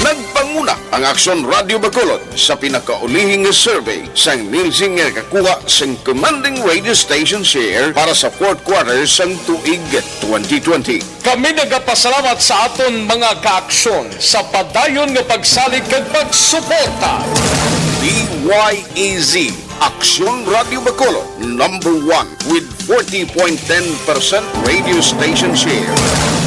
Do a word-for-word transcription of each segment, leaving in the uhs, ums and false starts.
Nagpanguna ang Aksyon Radio Bacolod sa pinakaulihing nga survey sang Nielsen nga nakakuha sang commanding radio station share para sa fourth quarter sang tuig twenty twenty. Kami nagapasalamat sa aton mga kaaksyon sa padayon nga pagsalig kag pagsuporta. D Y E Z, Aksyon Radio Bacolod, number one with forty point ten percent radio station share.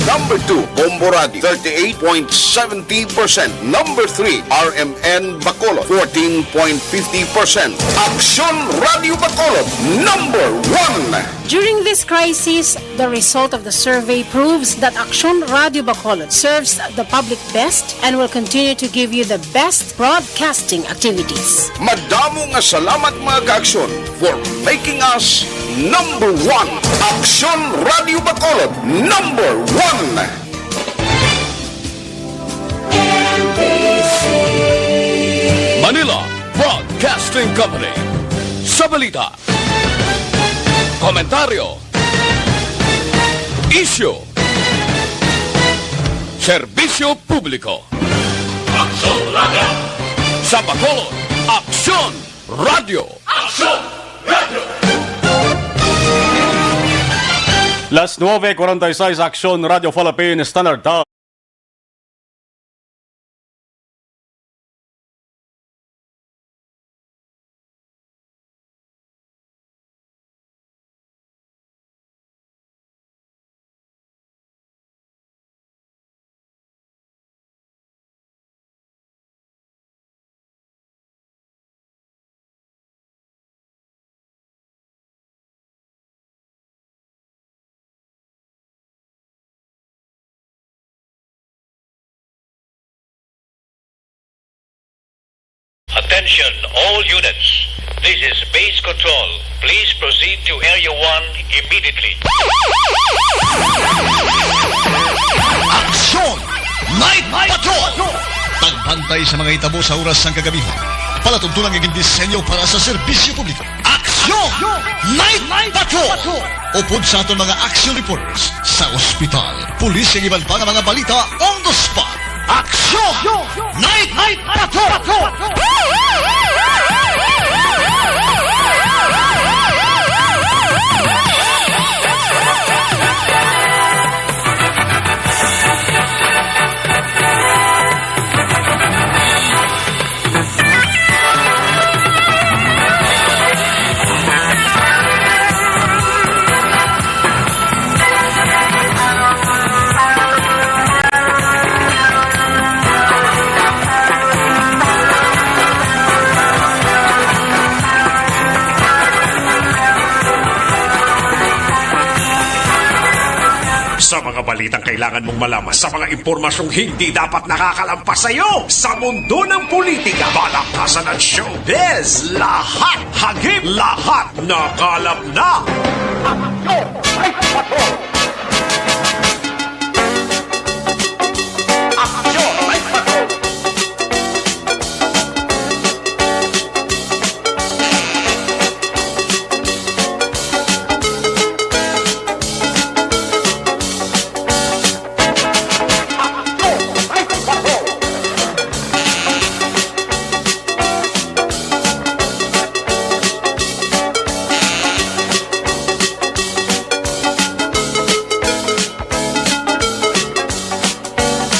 Number two, Bombo Radio, thirty-eight point seventy percent. Number three, R M N Bacolod, fourteen point fifty percent. Aksyon Radio Bacolod, number one. During this crisis, the result of the survey proves that Aksyon Radio Bacolod serves the public best and will continue to give you the best broadcasting activities. Madamo nga salamat, mga kaaksyon, for making us number one. Aksyon Radio Bacolod, number one. Manila Broadcasting Company. Sa balita, komentaryo, isyu, serbisyo publiko. Aksyon Radio. Sa Bacolod, Aksyon Radio. Aksyon Radio. Las nueve cuarenta y seis, Aksyon Radio Philippine Standard Time. Attention, all units. This is base control. Please proceed to Area one immediately. Aksyon! Night Patrol! Pagbantay sa mga hitabo sa oras sang kagamihan. Palatuntunan nga gindisenyo para sa serbisyo publiko. Aksyon! Night Patrol! Upod sa aton mga action reporters sa ospital, pulis, kag iban pa nga mga balita on the spot. Aksyon! Night Patrol! Sa mga balitang kailangan mong malaman, sa mga impormasyong hindi dapat nakakalampas sa iyo, sa mundo ng politika, balakasan at showbiz, lahat hagip, lahat nakalap na. Aksyon! Ay, patrol! Aksyon! Ay, patrol!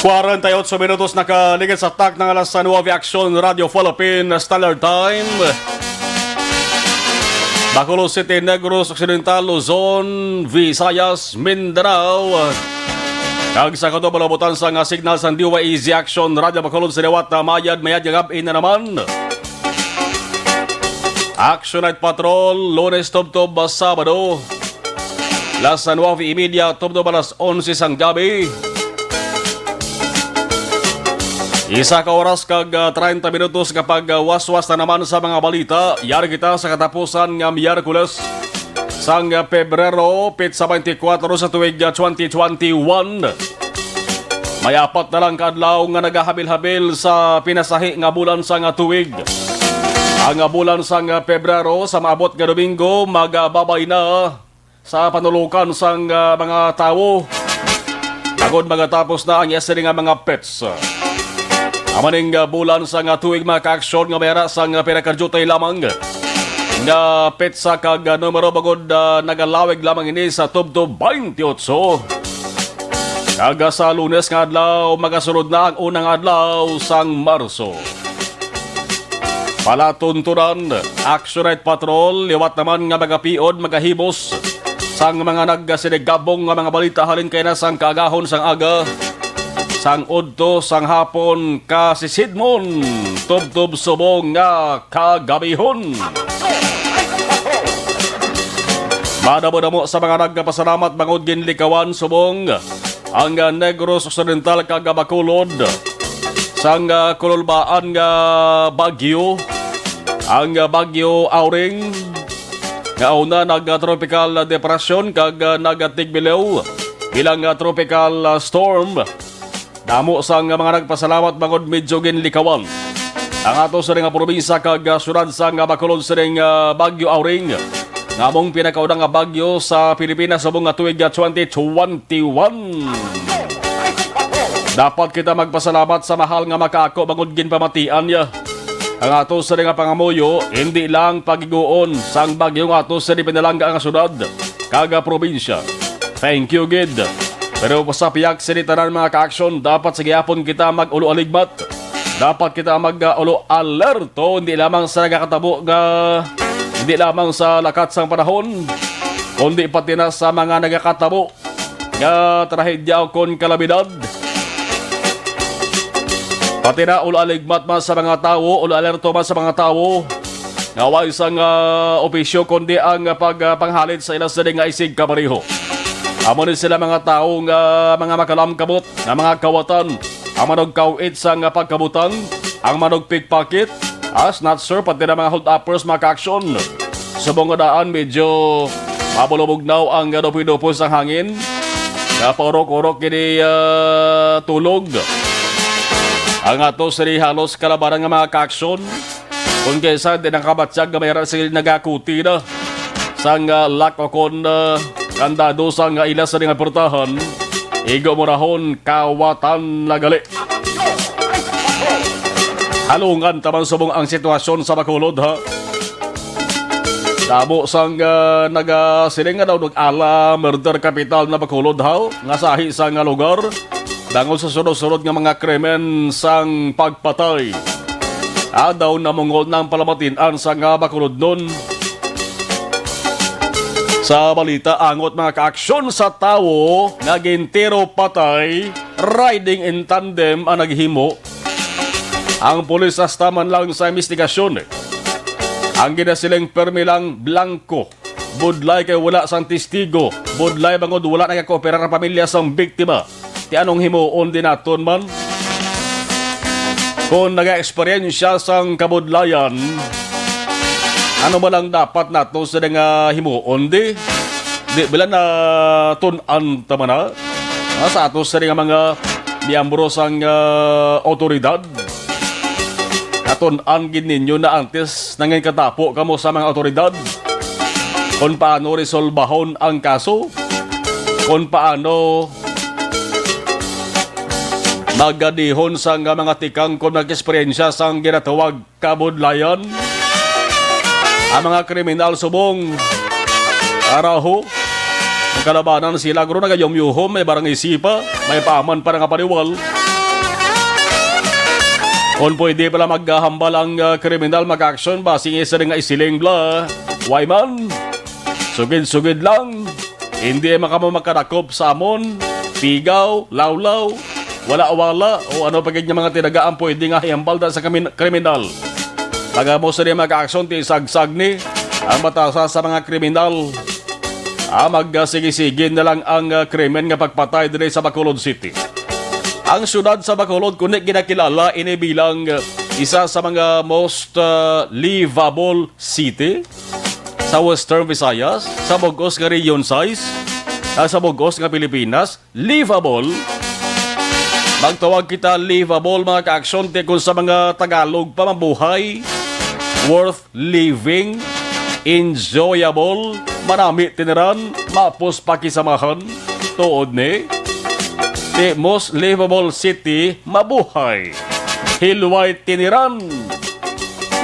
Kwarenta y otso minutos nakaligid sa takna nga alas nuebe, Aksyon Radio Philippine Standard Time. Bacolod City, Negros Occidental, Luzon, Visayas, Mindanao, kag sa katubang mga butansa nga signal sang D Y E Z Aksyon Radio Bacolod sa liwat, ah, mayad, mayad nga gab-i na naman. Action Night Patrol, Lunes tubtob Sabado, alas nuebe y media tubtob alas onse sang gabi. Isa ka oras kag, ah, treinta minutos nga pagwaswas na naman sa mga balita. Yari kita sa katapusan nga Miyerkules sang, ah, Pebrero, petsa twenty-four sa tuig, ah, twenty twenty-one. May apat na lang ka adlaw nga nagahabil-habil sa pinasahi nga bulan sang tuig. Ang bulan sang Pebrero sa maabot nga Domingo magababay na sa panulokan sang, ah, mga tawo. Ang Kon magatapos na ang iya sini nga mga pets. Amo ning, ah, bulan sa nga tuig, mga ka-aksyon, nga may ara sang, ah, pinakadyutay lamang nga petsa kag, ah, numero bangod, ah, nagalawig lamang ini sa tubtob twenty-eight. Kag, ah, sa Lunes nga adlaw, magasunod na ang unang adlaw sang Marso. Palatuntunan, Action Night Patrol, liwat naman nga magapiod, magahimos sang mga nagasiligabong nga mga balita halin kay na sang kaagahon sang aga, sang udto, sang hapon, kasisidmon, tubtob subong nga kagabihon. Madamo-damo sa mga nagpasalamat bangod ginlikawan subong ang, ah, Negros Occidental kag Bacolod sang, ah, kululbaan nga bagyo, ang, ah, Bagyo Auring, nga una nag-tropical depression kag, ah, nagatigbilew bilang, ah, tropical, ah, storm. Damo sang mga nagpasalamat bangod medyo ginlikawan ang ato sini nga probinsya kag, ah, syudad sang, ah, Bacolod sining, ah, Bagyo Auring nga among pinakauna nga bagyo sa Pilipinas subong nga tuig, ah, twenty twenty-one. Dapat kita magpasalamat sa mahal nga makaako bangod ginpamatian niya ang ato sini nga pangamuyo, hindi lang pagiguon sang bagyo nga ato sini pinalangga nga syudad kag, ah, probinsya. Thank you gid. Pero sa pihak sini tanan, mga ka-aksyon, dapat sa gihapon kita mag-ulo-aligmat. Dapat kita mag-ulo-alerto, hindi lamang sa nagakatabo nga, hindi lamang sa lakat sang panahon, kundi pati na sa mga nagakatabo nga trahedya o kon kalamidad. Pati na ulo-aligmat man sa mga tawo, ulo-alerto man sa mga tawo nga way sang, ah, opisyo, kundi ang, ah, pag, ah, panghalit sa ila sini nga isig kapareho. Amo ni sila mga tawo nga mga makalamkabot nga mga kawatan, ang manugkaw-it sang pagkabutang, ang manugpikpakit, ah, snatcher, pati na mga hold-uppers, mga ka-aksyon. Subong nga daan, medyo mabulubugnaw ang dupoy-dupoy sang hangin. Napaurok-urok gini, ah, tulog. Ang ato sini halos kalabanan nga mga ka-aksyon. Kung kaysa di nakabatyag nga may ara sila nagakuti na sang, ah, lock o kon, ah, kandado sang, ah, ila sini nga portahan, igo mo rahon kawatan na gali. Halungan ta man subong ang sitwasyon sa Bacolod, ha? Damo sang, ah, nagasiling nga daw nag-ala murder capital na Bacolod, ha? Nga sahi sa nga lugar. Bangod sa sunod-sunod nga mga krimen sang pagpatay. Adaw namungol na ang palamatian sa nga Bacolodnon. Sa balita, angot mga kaaksyon sa tawo nga gintiro patay, riding in tandem ang naghimo. Ang pulis hasta man lang sa investigasyon. Ang ginasiling permi lang blanco. Budlay kay wala sang testigo. Budlay bangod wala nagakooperar ang pamilya sang biktima. Ti anong himuon din naton man? Kung naga-eksperyensya sang kabudlayan, ano man ang dapat nato sa nga himuon di? Di bala na tun-an ta man na? Ah, sa ato sa nga mga miyembro sang, ah, awtoridad. Natun-an gid ninyo na antes nangin katapo kamo sa mga awtoridad kung paano resolbahon ang kaso, kung paano magadihon sa nga mga tikang kung nag-eksperyensya sang ginatawag kabudlayan. Ang mga kriminal subong, araho, ang kalabanan sila guro nagayumyuhom, may barang isipa, may paaman pa nga paniwal. Kung pwede pala maghambal ang, ah, kriminal, mag-action ba? Sige, sa nga isiling bla. Why man? Sugid-sugid lang. Hindi man kamo makadakop sa amon, pigaw, lawlaw, wala-wala, o ano pa gid nga mga tinaga ang pwede nga hambal da sa kamin-, kriminal. Pag amo sa mga aksyon, ti sagsag ni ang batasan sa mga kriminal. Ah, magsige-sige na lang ang, ah, krimen nga pagpatay diri sa Bacolod City. Ang siyudad sa Bacolod, kundi ginakilala ini bilang, ah, isa sa mga most, ah, livable city sa Western Visayas, sa bug-os nga region size, ah, sa bug-os nga Pilipinas, livable. Magtawag kita livable, mga kaaksyon, ti kung sa mga Tagalog pa, mabuhay, worth living, enjoyable, manami tiniran, mapos pakisamahan, tuod ni. Ti most livable city, mabuhay. Hilway tiniran.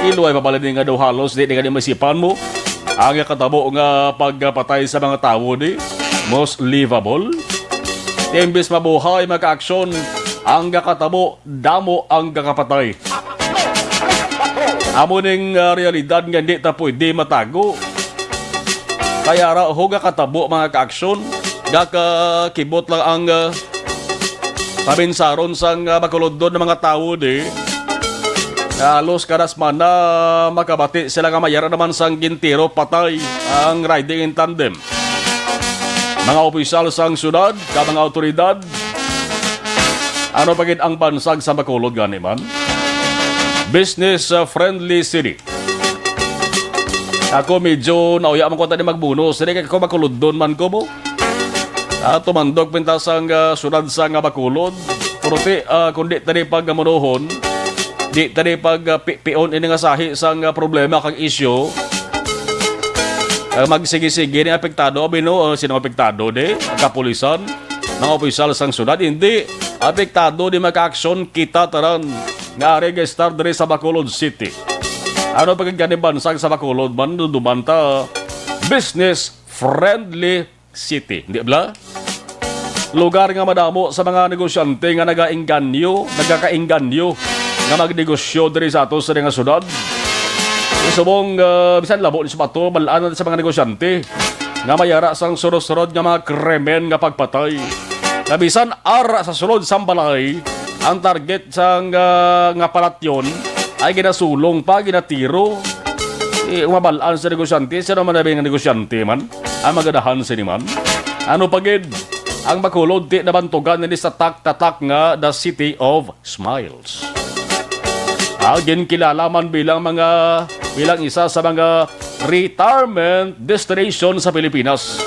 Hilway pa pala ni nga daw halos di ni gani maisipan mo ang katabo nga pagpatay sa mga tawo di most livable. Ti imbis mabuhay, mga kaaksyon, ang kakatabo damo ang kakapatay. Amo ning, ah, realidad nga hindi ta pwede matago. Kaya ra ho nga katabo, mga kaaksyon, gakakibot lang ang, ah, paminsaron sang, ah, Bacolodnon nga mga tawo di. Halos kada semana makabati sila nga mayara naman sang gintiro patay ang riding in tandem. Mga opisyal sang syudad, ka mga awtoridad, ano pa gid ang bansag sa Bacolod gani man? Business, uh, friendly city. Ako medyo nauya man ko tani magbuno. Sini kay ko Bacolodnon man ko mo. Ah, tumandog pinta sang, ah, syudad sang, ah, Bacolod. Pero ti, ah, kundi tani pag, ah, munuhon, di tani pag, ah, pi-, pion ini nga sahi sang, ah, problema kag isyu. Ah, magsigi-sigi ni apektado, abi, no? Ah, sino apektado di? Ang kapulisan, mga opisyal sang syudad, hindi. Apektado di makaaksyon kita tanan nga ari nga estar diri sa Bacolod City. Ano pa gid gani bansag sa Bacolod man, duduman ta business friendly city, di bala? Lugar nga madamo sa mga negosyante nga nagaengganyo, nagakaengganyo nga magnegosyo diri sa ato sa nga syudad. Subong, ah, bisan labo ni sa bato, balaan na sa mga negosyante nga mayara sang surod-surod nga mga krimen nga pagpatay. Nga bisan ara sa sulod sang balay, ang target sang, ah, nga palasyo ay ginasulong pa, ginatiro. Eh, mabalaan sa negosyante, sino man abi nga negosyante man ang magadahan sini man? Ano pa gid ang Bacolod ti nabantugan nini sa tak-tatak nga The City of Smiles. Ah, ginkilala man bilang mga, bilang isa sa mga retirement destination sa Pilipinas.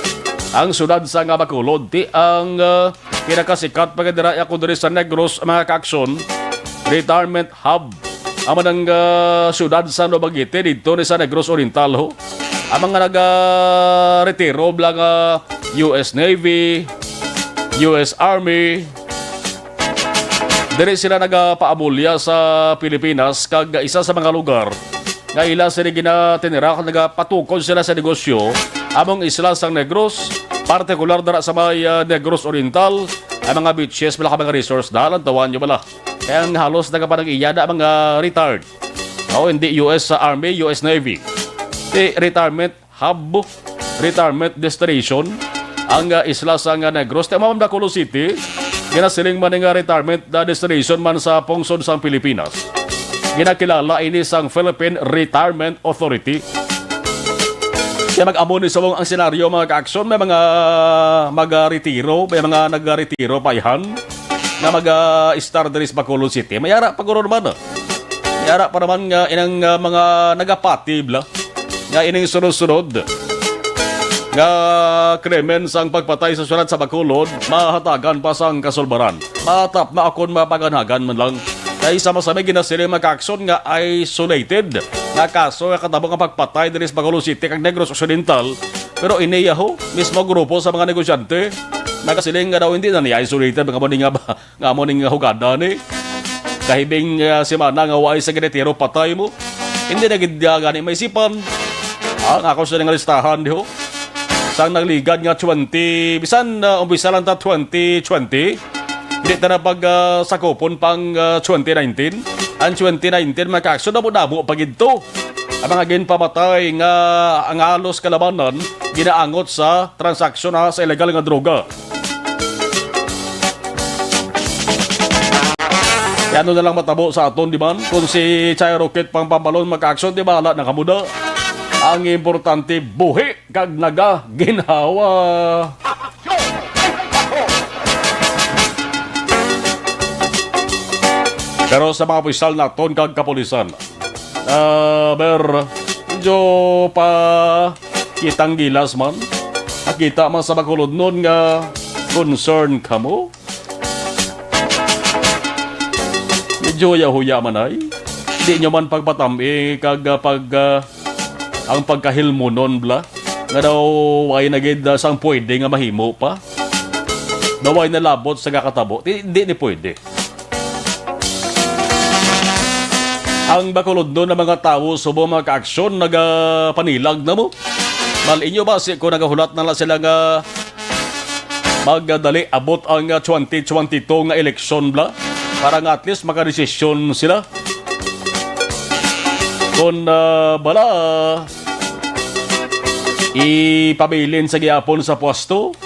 Ang syudad sa nga Bacolod, ti ang, ah, pinakasikat pa gid dira ako diri sa Negros, mga kaaksyon, retirement hub. Amo nang, ah, syudad sa Novaliches didto ni sa Negros Oriental, ho. Ang mga naga-retiro bala nga U S Navy, U S Army, diri sila nagapaabulya sa Pilipinas, kag isa sa mga lugar nga ila sini ginatinira kag nagapatukod sila sa negosyo, among isla sang Negros, partikular dira sa may, ah, Negros Oriental, ang mga beaches, bala ka mga resorts na, lantawan nyo bala. Kaya ang halos nagapanag-iya na mga retired. O, hindi U S Army, U S Navy. Ti retirement hub, retirement destination, ang, ah, isla sang, ah, Negros. Ti, Ma'am, Bacolod City, ginasiling man nga retirement na destination man sa pungsod sang Pilipinas. Ginakilala ini sang Philippine Retirement Authority. Kaya mag-amo ni subong ang senaryo, mga kaaksyon, may mga magaretiro, may mga nagaretiro pa ihan nga mag-, ah, estar diri sa Bacolod City. May ara pa guro naman, ah. May ara pa naman nga inang, ah, mga nagapati bala nga ining sunod-sunod nga krimen sang pagpatay sa syudad sa Bacolod mahatagan pa sang kasulbaran. Matap na akon mapaganhagan man lang. Kay sa masami ginasiling, mga kaaksyon, nga isolated nga kaso nga katabo nga pagpatay diri sa Bacolod City kag Negros Occidental. Pero ini yaho, mismo grupo sa mga negosyante nagasiling nga daw hindi na niya isolated, mga mo ni nga ba? Nga amo ning hugada ni. Kahibing, ah, semana nga waay sa ginitiro patay mo. Hindi na gid, ah, gani maisipan. Ah, nga ako sa nga listahan, di ho. Sang nagligad nga twenty, bisan, ah, umpisa lang ta twenty twenty. Hindi ta na pag, ah, sakupon pang, ah, twenty nineteen. Ang twenty nineteen, mga kaaksyon, damo-damo pa gid to. Ang mga ginpamatay nga ang halos kalabanan, ginaangot sa transaksyon, ha, sa illegal nga droga. Kaya ano na lang matabo sa aton, di man? Kung si Chai Roquete pang pambalon makaaksyon, di ba? Ala na kamuda. Ang importante, buhi kag naga ginhawa. Pero sa mga opisyal naton kag kapulisan, ah, ber, medyo pa kitang gilas man. Nakita man sa Bacolodnon nga concern kamo. Medyo huya-huya man ay. Di nyo man pagpatami kag, ah, pag, ah, ang pagkahilmunon bala nga daw ay nagid, ah, sang pwede nga mahimo pa. na way nalabot sa kakatabo. Di, di ni pwede. Ang bakulod nun nga mga tawo subong mga kaaksyon nagapanilag na mo. Mal-inyo ba si ko nagahulat na lang sila nga magdali abot ang, ah, twenty twenty-two nga eleksyon bala? Para nga at least makadesisyon sila. Kung, ah, bala, ipabilin sa gihapon sa pwesto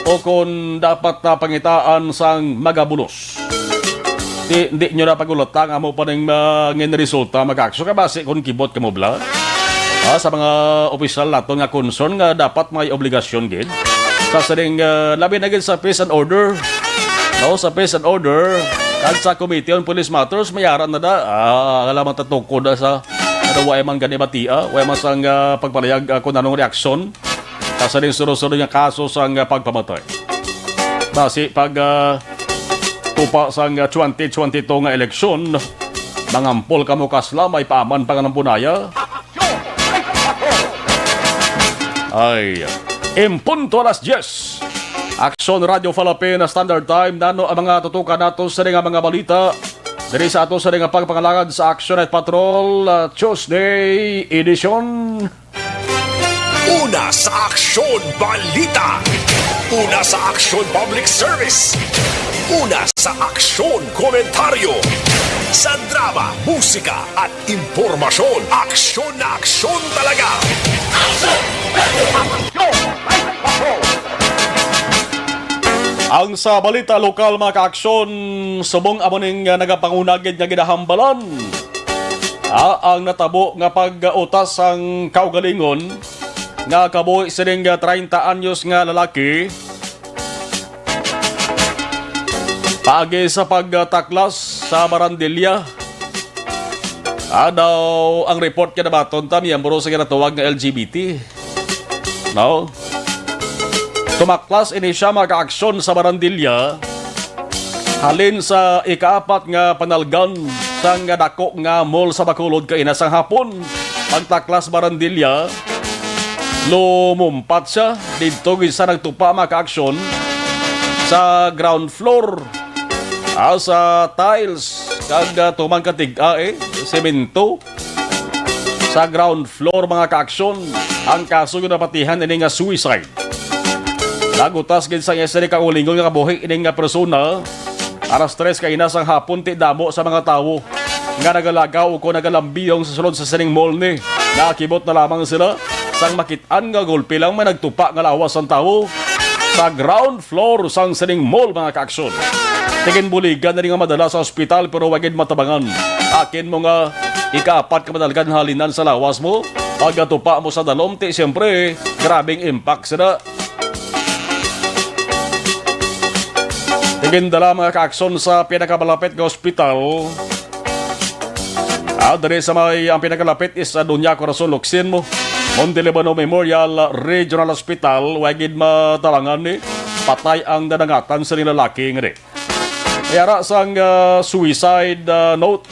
o kung dapat na pangitaan sang magabulos. Di, di nyo na pag-ulata nga amo pa ning, ah, ngin resulta, mga kaaksyon. Kay basi kung kibot kamo bala, ah, sa mga opisyal naton nga concern nga dapat may obligasyon gid sa sining, ah, labi na gid sa peace and order. No, sa peace and order, kag sa Committee on Police Matters, may ara na da. Ah, alam ang tatukod na sa, ano, wa man gani batia, wa man sang, ah, pagpalayag, ah, kung anong reaksyon sa sining sunod-sunod nga kaso sang, ah, pagpamatay. Basi pag, ah, tupa sang, ah, twenty twenty-two nga eleksyon, mangampol kamo kasla may paaman pangalampunaya. Ay, en punto alas diyes. Aksyon Radio Philippine Standard Time. Nano ang mga tutukan nato sa nga mga balita diri sa ato sa nga pagpangalagad sa Aksyon Night Patrol, ah, Tuesday edition. Una sa Aksyon Balita. Una sa Aksyon Public Service. Una sa Aksyon Komentaryo. Sa drama, musika, at impormasyon, aksyon na aksyon talaga. Ang sa balita lokal, mga kaaksyon, subong amo ning, ah, nagapangunagid nga ginahambalan, ah, ang natabo nga pag-utas sang kaugalingon nga kabuhi sining, ah, treinta anyos nga lalaki paagi sa pagtaklas sa barandilya. Ah, daw ang report nga nabaton ta, miyembro sa ginatawag nga L G B T. No? Tumaklas ini siya, mga kaaksyon, sa barandilya halin sa ikaapat nga panalgan sang dako nga mall sa Bacolod kaina sang hapon. Pagtaklas barandilya, lumumpat siya didto gid sa nagtupa, mga kaaksyon, sa ground floor, ah, sa tiles, kag, ah, tuman katig-a, eh, semento. Sa ground floor, mga kaaksyon, ang kaso ginapatihan ini nga suicide. Nagutas gid sang S D kaugalingon nga kabuhi ini nga persona. Alas tres kaina sang hapon, ti damo sa mga tawo nga nagalagaw o kon nagalambiyong sa sulod sa sining mall ni. Nakakibot na lamang sila sang makit-an nga gulpi lang may nagtupa nga lawas sang tawo sa ground floor sang sining mall, mga kaaksyon. Ti ginbuligan na rin nga madala sa ospital pero wa gid matabangan. Akin mo nga ikaapat ka madalgan halinan sa lawas mo. Pagkatupa mo sa dalom, ti siyempre, grabing impact sila. Ti gindala, mga kaaksyon, sa pinakamalapit nga ospital. Ah, diri sa may, ang pinakalapit is sa Doña Corazon Locsin mo. Monte Libano Memorial Regional Hospital, wa gid matabangan ni patay ang nadangatan sa lalaki nga di. May ara sang, ah, suicide, ah, note.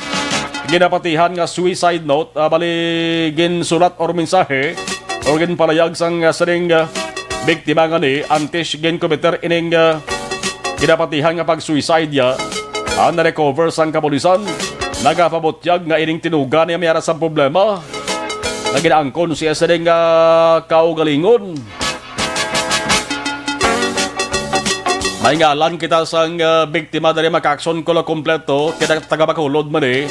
Ginapatihan nga suicide note, ah, bali ginsulat or mensahe or ginpalayag sang, ah, sining, ah, biktima nga ni antes ginkomiter ining, ah, ginapatihan nga pag-suicide niya. Ang na-recover sang kapulisan, nagapabutyag nga ining tinuga niya may ara sang problema nga ginaangkon siya sining, ah, kaugalingon. May ngalan kita sang, ah, biktima diri, mga kaaksyon, kulo kompleto, kaya taga Bacolod man eh.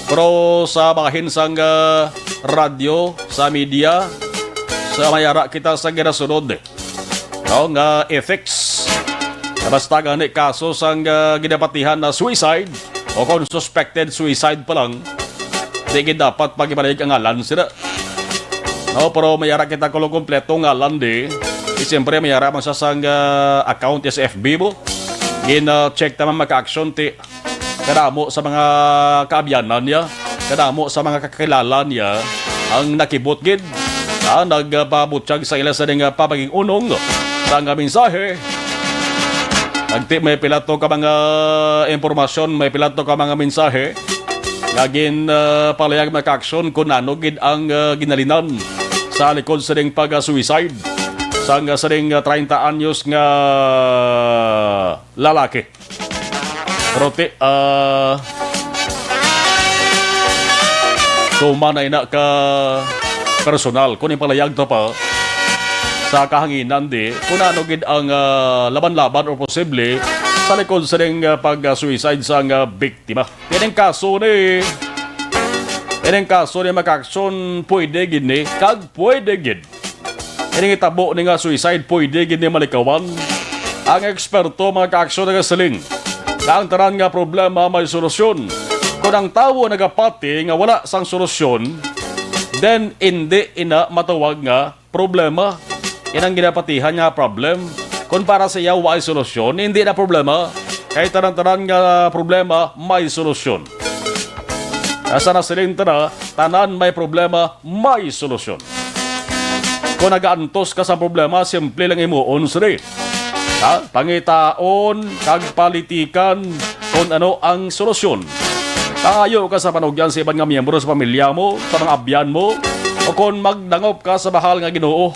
Pero sa bahin sang, ah, radyo, sa media, sa may ara kita sa ginasunod eh. No, nga ethics. Basta gani kaso sang, ah, ginapatihan na suicide o kung suspected suicide pa lang, di gid dapat pag-ibalay ang ngalan sila. No, pero may ara kita kulo kompleto nga landi. Eh, siyempre, may ara man sa sang, ah, account sa F B mo. Gina-check naman, mga kaaksyon, ti kadamo sa mga kaabyanan niya, kadamo sa mga kakilala niya ang nakibot gid. Ah, nagpabutyag sa ila sa nga papaging unong sa nga mensahe. Nagti may pilato ka mga impormasyon, may pilato ka mga mensahe nga gin, ah, palayag, mga kaaksyon, kung ano gid ang, ah, ginalinan sa likod sa ding pag-suicide. sang, ah, sining, ah, treinta anyos nga lalaki. Pero ti-, ah, tuman na ina ka personal. Kung ipalayag ta pa sa kahanginan di, kung ano gid ang, ah, laban-laban o posible sa likod sining, ah, pag-suicide sang, ah, biktima. Ining kaso ni, ining kaso ni, mga ka-aksyon, pwede gid ni, kag pwede gid. Ining itabo ni nga suicide, pwede gid ni malikawan. Ang eksperto, mga ka-aksyon, nagasiling nga ang tanan nga problema may solusyon. Kung ang tawo nagapati nga wala sang solusyon, then indi ina matawag nga problema. Yan ang ginapatihan nga problem. Kung para sa iya, way solusyon, hindi na problema. Kay tanan-tanan nga problema, may solusyon. Asa na siling tana, tanan may problema, may solusyon. Kung nagaantos ka sa problema, simple lang himuon, sir. Ha? Pangitaon kag palitikan kung ano ang solusyon. Pangayo ka sa panugyan sa iban nga miyembro sa pamilya mo, sa mga abyan mo, o kon magdangop ka sa mahal nga Ginoo,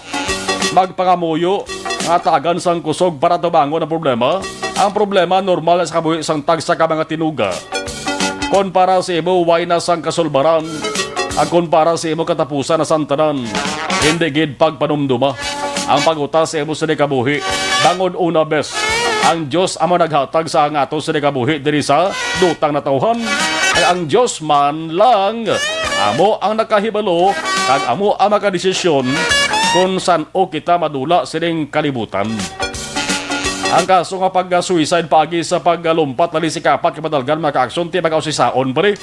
magpangamuyo nga tagan sang kusog para tubangon ang problema. Ang problema normal na sa kabuhi sang tagsa ka mga tinuga. Kon para sa imo, way na sang kasulbaran, ag kon para sa imo, katapusan na sang tanan. Hindi gid pagpanumduma ang pag-utas sa imo sini kabuhi. Bangod una, bes, ang Dios amo naghatag sa ang ato sini kabuhi diri sa dutang natawhan. Kay ang Dios man lang amo ang nakahibalo, kag amo ang makadesisyon kung san-o kita madula sining kalibutan. Ang kaso nga pag-suicide paagi sa paglumpat dali sa ikapat ka madalgan, mga ka-aksyon, ti magausisa-on pa ni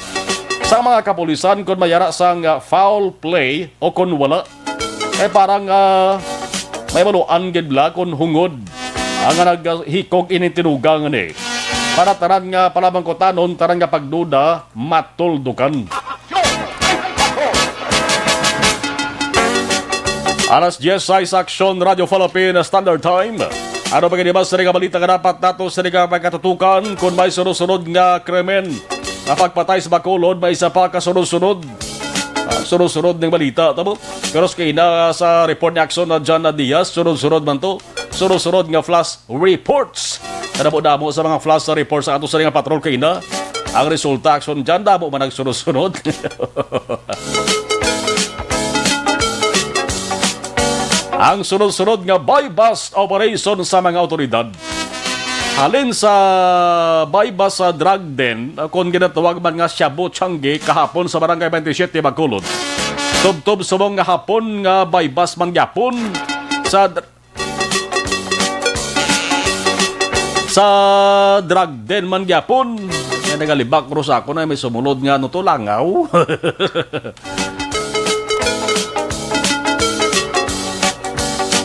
sa mga kapulisan kon may ara sang, ah, foul play o kon wala. Kay parang, ah, may maluan gid bala kon hungod ang nga naghikog ini tinuga nga ni. Para tanan nga palamangkutanon, tanan nga pagduda, matuldukan. Alas diyes sais, Aksyon Radio Philippine Standard Time. Ano pa gid ba sa nga balita nga dapat nato sa nga pagkatutukan? Kung may sunod-sunod nga krimen nga pagpatay sa Bacolod, may isa pa ka sunod-sunod. Ah, sunod-sunod ning balita, tamo? Pero sa kaina sa report ni Aksyon na John Diaz, sunod-sunod man to. Sunod-sunod nga flash reports. Kadamo-damo sa mga flash reports sa ato sa nga patrol kaina. Ang resulta, Aksyon, dyan, damo man nagsunod-sunod. Ang sunod-sunod nga buy-bust operation sa mga awtoridad. Halin sa buy-bust sa drug den, kung ginatawag man nga shabu, Changi, kahapon sa Barangay twenty-seven, Bacolod. Tubtob subong nga hapon nga buy-bust man gyapon sa dr-, sa drug den man gyapon. Kaya nagalibak, bro, sa ako na may sumulod nga, ano to, langaw.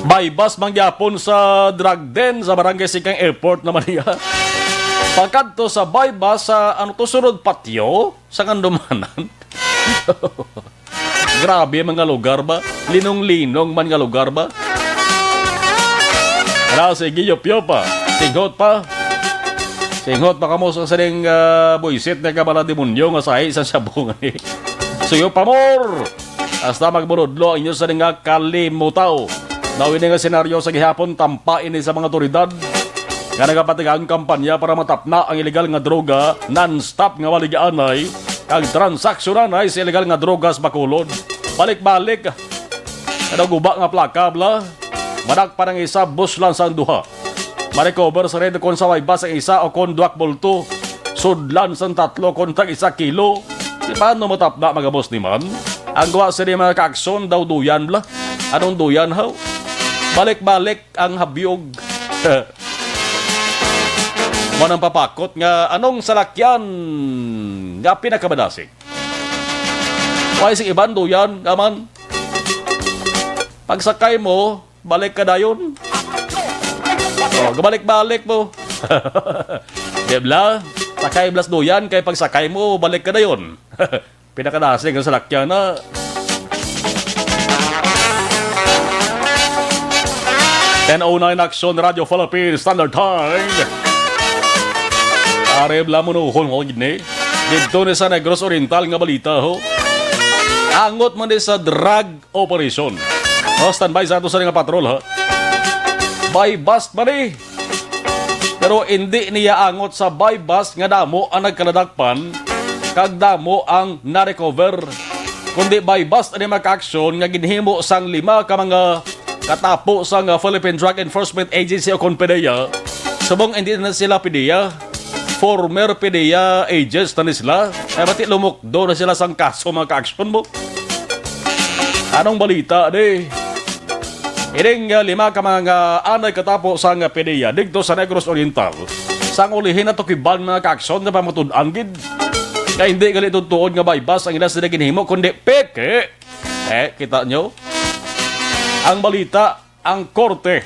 Buy-bust man gyapon sa drug den sa Barangay Singkang Airport naman niya. Pagkadto sa buy-bust sa, ano to, sunod patio sa Kandumanan. Grabe man nga lugar ba? Linong-linong man nga lugar ba? Ala, sige, yop-yop pa. Singhot pa. Singhot pa kamo sa sining, ah, buisit na kabala demonyo nga sahi sa sabong ni. Suyo pa more. Hasta magmurudlo ang inyo sa nga kalimutaw. Daw ini nga senaryo sa gihapon, tampa ini sa mga otoridad nga nagapatigayon kampanya para matapna ang iligal nga droga, non-stop nga waligianay, kag transaksyonan ay sa iligal nga droga sa Bacolod. Balik-balik, kada guba nga plaka, bla, madak pa ng isa, bus lang sa duha. Ma-recover sa red kon sa way bus ang isa o kon duwak bulto. Sudlan sang tatlo kon tag isa kilo. Di paano matapna, mga boss, ni man? Ang gawa sini, mga kaaksyon, daw duyan, bla. Anong duyan, haw? Balik-balik ang habyog. Mo nang papakot nga anong salakyan nga pinakamadasig? Way sing iban duyan, nga man. Pagsakay mo, balik ka dayon. Oh, gabalik-balik mo. Di bla? Sakay blas duyan, kay pagsakay mo, balik ka dayon. Pinakadasig ang salakyan na. Ten oh nine Action Radio Philippines Standard Time. Are bla mo nuhon ko gid ni. Didto ni sa Negros Oriental nga balita, ho. Angot man ni sa drug operation. O, standby sa ato sa nga patrol, ha? buy-bust man ni. Pero indi niya angot sa buy-bust nga damo ang nagkaladakpan kag damo ang na-recover, kundi buy-bust ani, mga ka-aksyon, nga ginhimo sang lima ka mga katapo sang, ah, Philippine Drug Enforcement Agency o kon PDEA. Subong indi na sila PDEA, former PDEA agents na ni sila. Ay, bati lumukdo na sila sang kaso, mga ka-aksyon mo. Anong balita, di? Ining, ah, lima ka mga anay katapo sang, ah, PDEA didto sa Negros Oriental, sang ulihi natukiban, mga ka-aksyon, nga pamatud-an gid nga hindi gali tuod-tuod nga buy-bust ang ila sila ginhimo, kundi peke. Eh, kita nyo? Ang balita, ang korte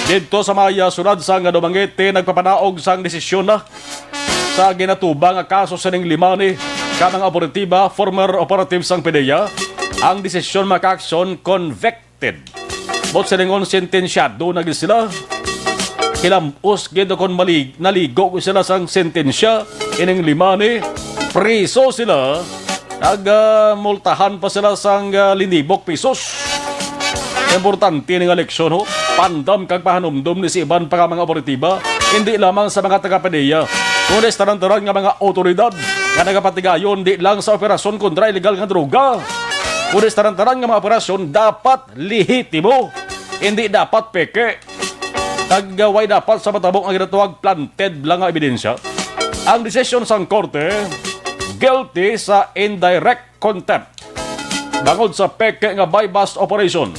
didto sa may, ah, siyudad sang Dumanguete nagpapanaog sang desisyon na sa ginatubang nga kaso sining lima ni ka mga operatiba, former operatives sang PDEA. Ang desisyon, mga ka-aksyon, convicted. Buot silingon, sentensyado na gid sila. Hilam-os gid kon malig-, naligo gid sila sang sentensya. Ining lima ni, priso sila. Nag, ah, multahan pa sila sang, ah, linibok pesos. Importante ni nga leksyon, ho. Pandam kag pahanumdom ni sa iban pa nga mga operatiba, hindi lamang sa mga taga-PDEA, kundi sa tanan-tanan nga mga awtoridad nga nagapatigayon, di lang sa operasyon kontra illegal nga droga, kundi sa tanan-tanan nga mga operasyon dapat lehitimo, hindi dapat peke. Kag, uh, way dapat sa matabo nga ginatawag planted lang nga ebidensya. Ang desisyon sang korte, guilty sa indirect contempt bangod sa peke nga buy-bust operation.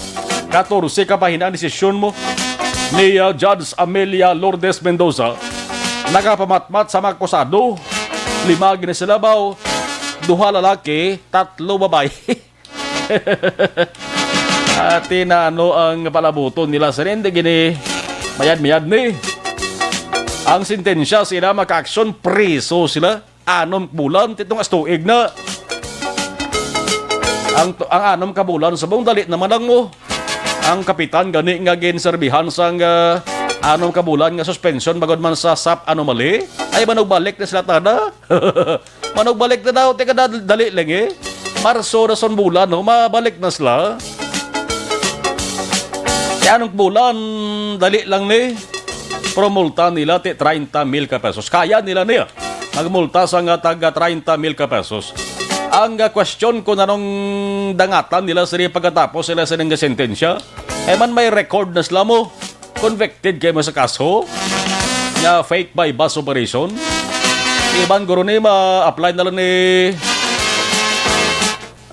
Katorse ka bahin ang desisyon mo ni, uh, Judge Amelia Lourdes Mendoza. Nagapamatmat sa mga akusado, lima gini sila, baw, duha lalaki, tatlo babayi. Ati na ano ang palabuton nila, sir? Hindi gini mayad-mayad ni. Ang sentensya sila, mga ka-aksyon, priso sila. Anom ka bulan, titong astuig na. Ang, ang anom ka bulan, subong dali naman lang mo. Ang kapitan gani nga ginserbihan sang, ah, anom ka bulan nga suspension bangod man sa sap anomaly, ay manugbalik na sila tana. Manugbalik na daw, teka, dal-, dali lang eh. Marso na sang bulan, no? Mabalik na sila. Kaya anong bulan, dali lang ni. Pero multa nila ti treinta mil ka pesos. Kaya nila niya magmulta sa nga taga treinta mil ka pesos. Ang, ah, question ko, nanong dangatan nila sila pagkatapos sila sa nang sentensya? Eh man, may record na sila mo. Convicted kayo mo sa kaso nga fake buy-bust operation. Iban guro ni ma-apply na lang ni,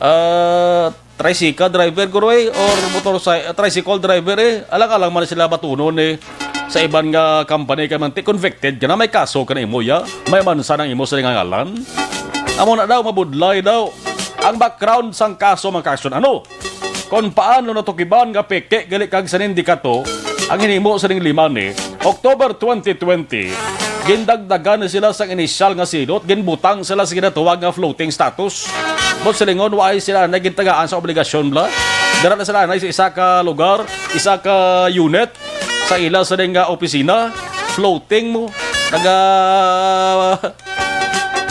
ah, tricycle driver guro eh, or motorcy-, ah, tricycle driver eh. Alang-alang man sila batunon eh. Sa iban nga company kay man ti convicted ka na, may kaso ka na imo ya, may mansa nang imo sa nga ngalan. Amo na daw, mabudlay daw ang background sang kaso, mga ka-aksyon. Ano? Kon paano natukiban nga peke gali kag sinindikato ang hinimo sining lima ni October twenty twenty, gindagdagan ni sila sang inisyal nga silot, ginbutang sila sa ginatawag nga floating status. Buot silingon, wa ay sila na gintagaan sa obligasyon bala. Dira na sila na sa isa ka lugar, isa ka unit sa ila sa nga opisina, floating mo, naga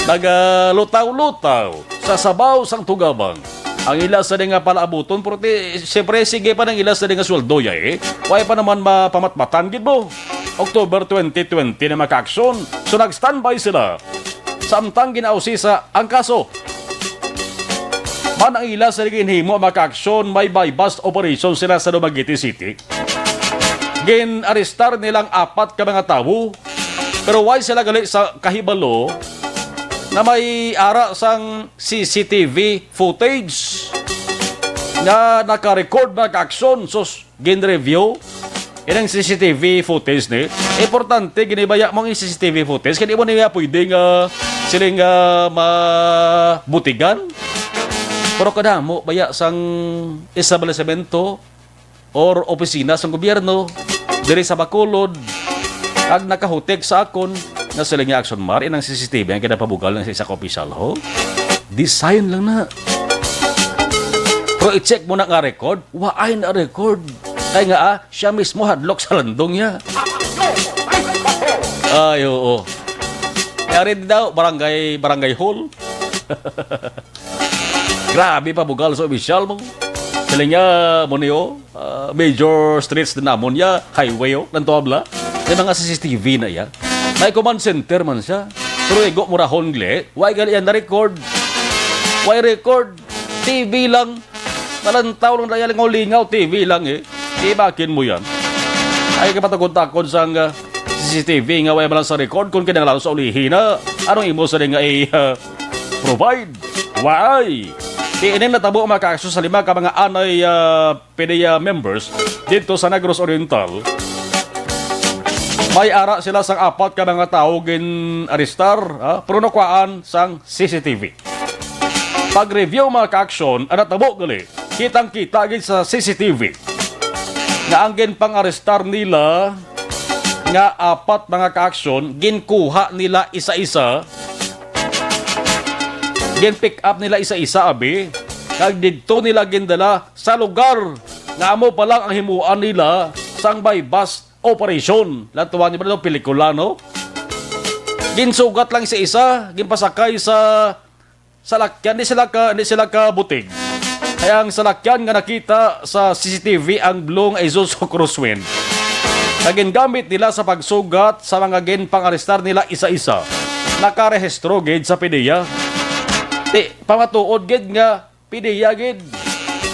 nagalutaw-lutaw sa sabaw sang tugabang. Ang ila sa nga palaabuton, pero ti, siyempre, sige pa nang ila sa nga sweldo, ya, eh. Wala pa naman mapamatmatan, gid mo. October twenty twenty na, mga ka-aksyon. So, nag-standby sila. Samtang ginausisa ang kaso. Man ang ila sa ginhimo, mga ka-aksyon, may buy-bust operation sila sa Dumaguete City. Gin-arestar nilang apat ka mga tawo, pero wala sila gali sa kahibalo nga may ara sang C C T V footage nga naka-record, mga ka-aksyon. Sus, gin-review ining C C T V footage ni. Importante gini baya mo ang C C T V footage, kaya di mo niya pwede nga siling nga mabutigan. Pero kadamo baya sang establisemento or opisina sang gobyerno diri sa Bacolod, kag nakahutik sa akon nga sila nga action mar, inang C C T V ang kinapabugal ng sa isa ka opisyal, ho? Design lang na. Pero i-check mo na nga record, waay na record. Kaya nga, ah, siya mismo hadlok sa landong niya. Ay, oo. Yari di daw, barangay, barangay hall. Grabe pa bugal sa opisyal mo. Galing nga, mo niyo, ah, major streets din namon ya, highway, oh, ng Tuabla. May mga C C T V na iya. May command center man siya. Pero igo mo rahon gali, why gali yan na-record? Why record? T V lang. Malantaw lang na yan, lingaw-lingaw, T V lang eh. Ibakin mo yan. Ay, kapatagod-takod sang, ah, C C T V nga way man lang sa record kung kinahanglan sa ulihi na. Anong imo sa nga i-, ah, provide? Why? Ining natabo ang mga kaso sa lima ka mga anay, ah, PDEA members dito sa Negros Oriental. May ara sila sang apat ka mga tawo gin-arestar, ah, pero nakuhaan sang C C T V. Pag-review, mga ka-aksyon, ang natabo gali, kitang-kita gid sa C C T V nga ang ginpang-arestar nila nga apat, mga ka-aksyon, ginkuha nila isa-isa, gin-pick up nila isa-isa, abi, kag didto nila gindala sa lugar nga amo pa lang ang himuan nila sang buy-bust operation. Latuan ni ba pelikula, no? Ginsugat lang sa isa, ginpasakay sa salakyan, di sila ka, di sila ka butig. Kaya ang salakyan nga nakita sa C C T V ang blue nga Isuzu Crosswind. Nga gingamit nila sa pagsugat sa mga ginpang-arestar nila isa-isa. Nakarehistro gid sa PDEA. Di, pamatuod gid nga PDEA gid.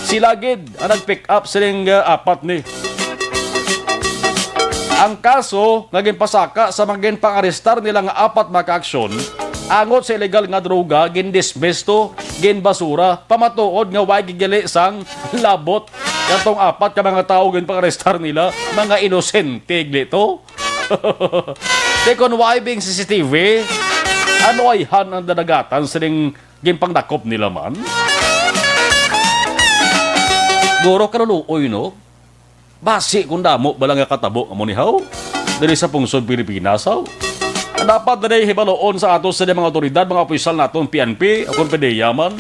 Sila gid ang nag-pick up sining, uh, apat ni. Ang kaso nga ginpasaka sa mga ginpang-arestar nila nga apat, mga ka-aksyon, angot sa illegal nga droga, gindismiss to, ginbasura, pamatuod nga way gigali sang labot. Katong apat ka mga tawo ginpang-arestar nila, mga inosente gid to. Di kon way bing C C T V, ano ay han ang dadagatan sining ginpangdakop nila man? Guro, kaluluoy, no? Basi kung damo ba lang nga katabo amo ni haw? Diri sa pungsod Pilipinas, haw? Ang dapat na day hibaloon sa ato sa mga otoridad, mga opisyal naton, P N P, o kung PDEA man.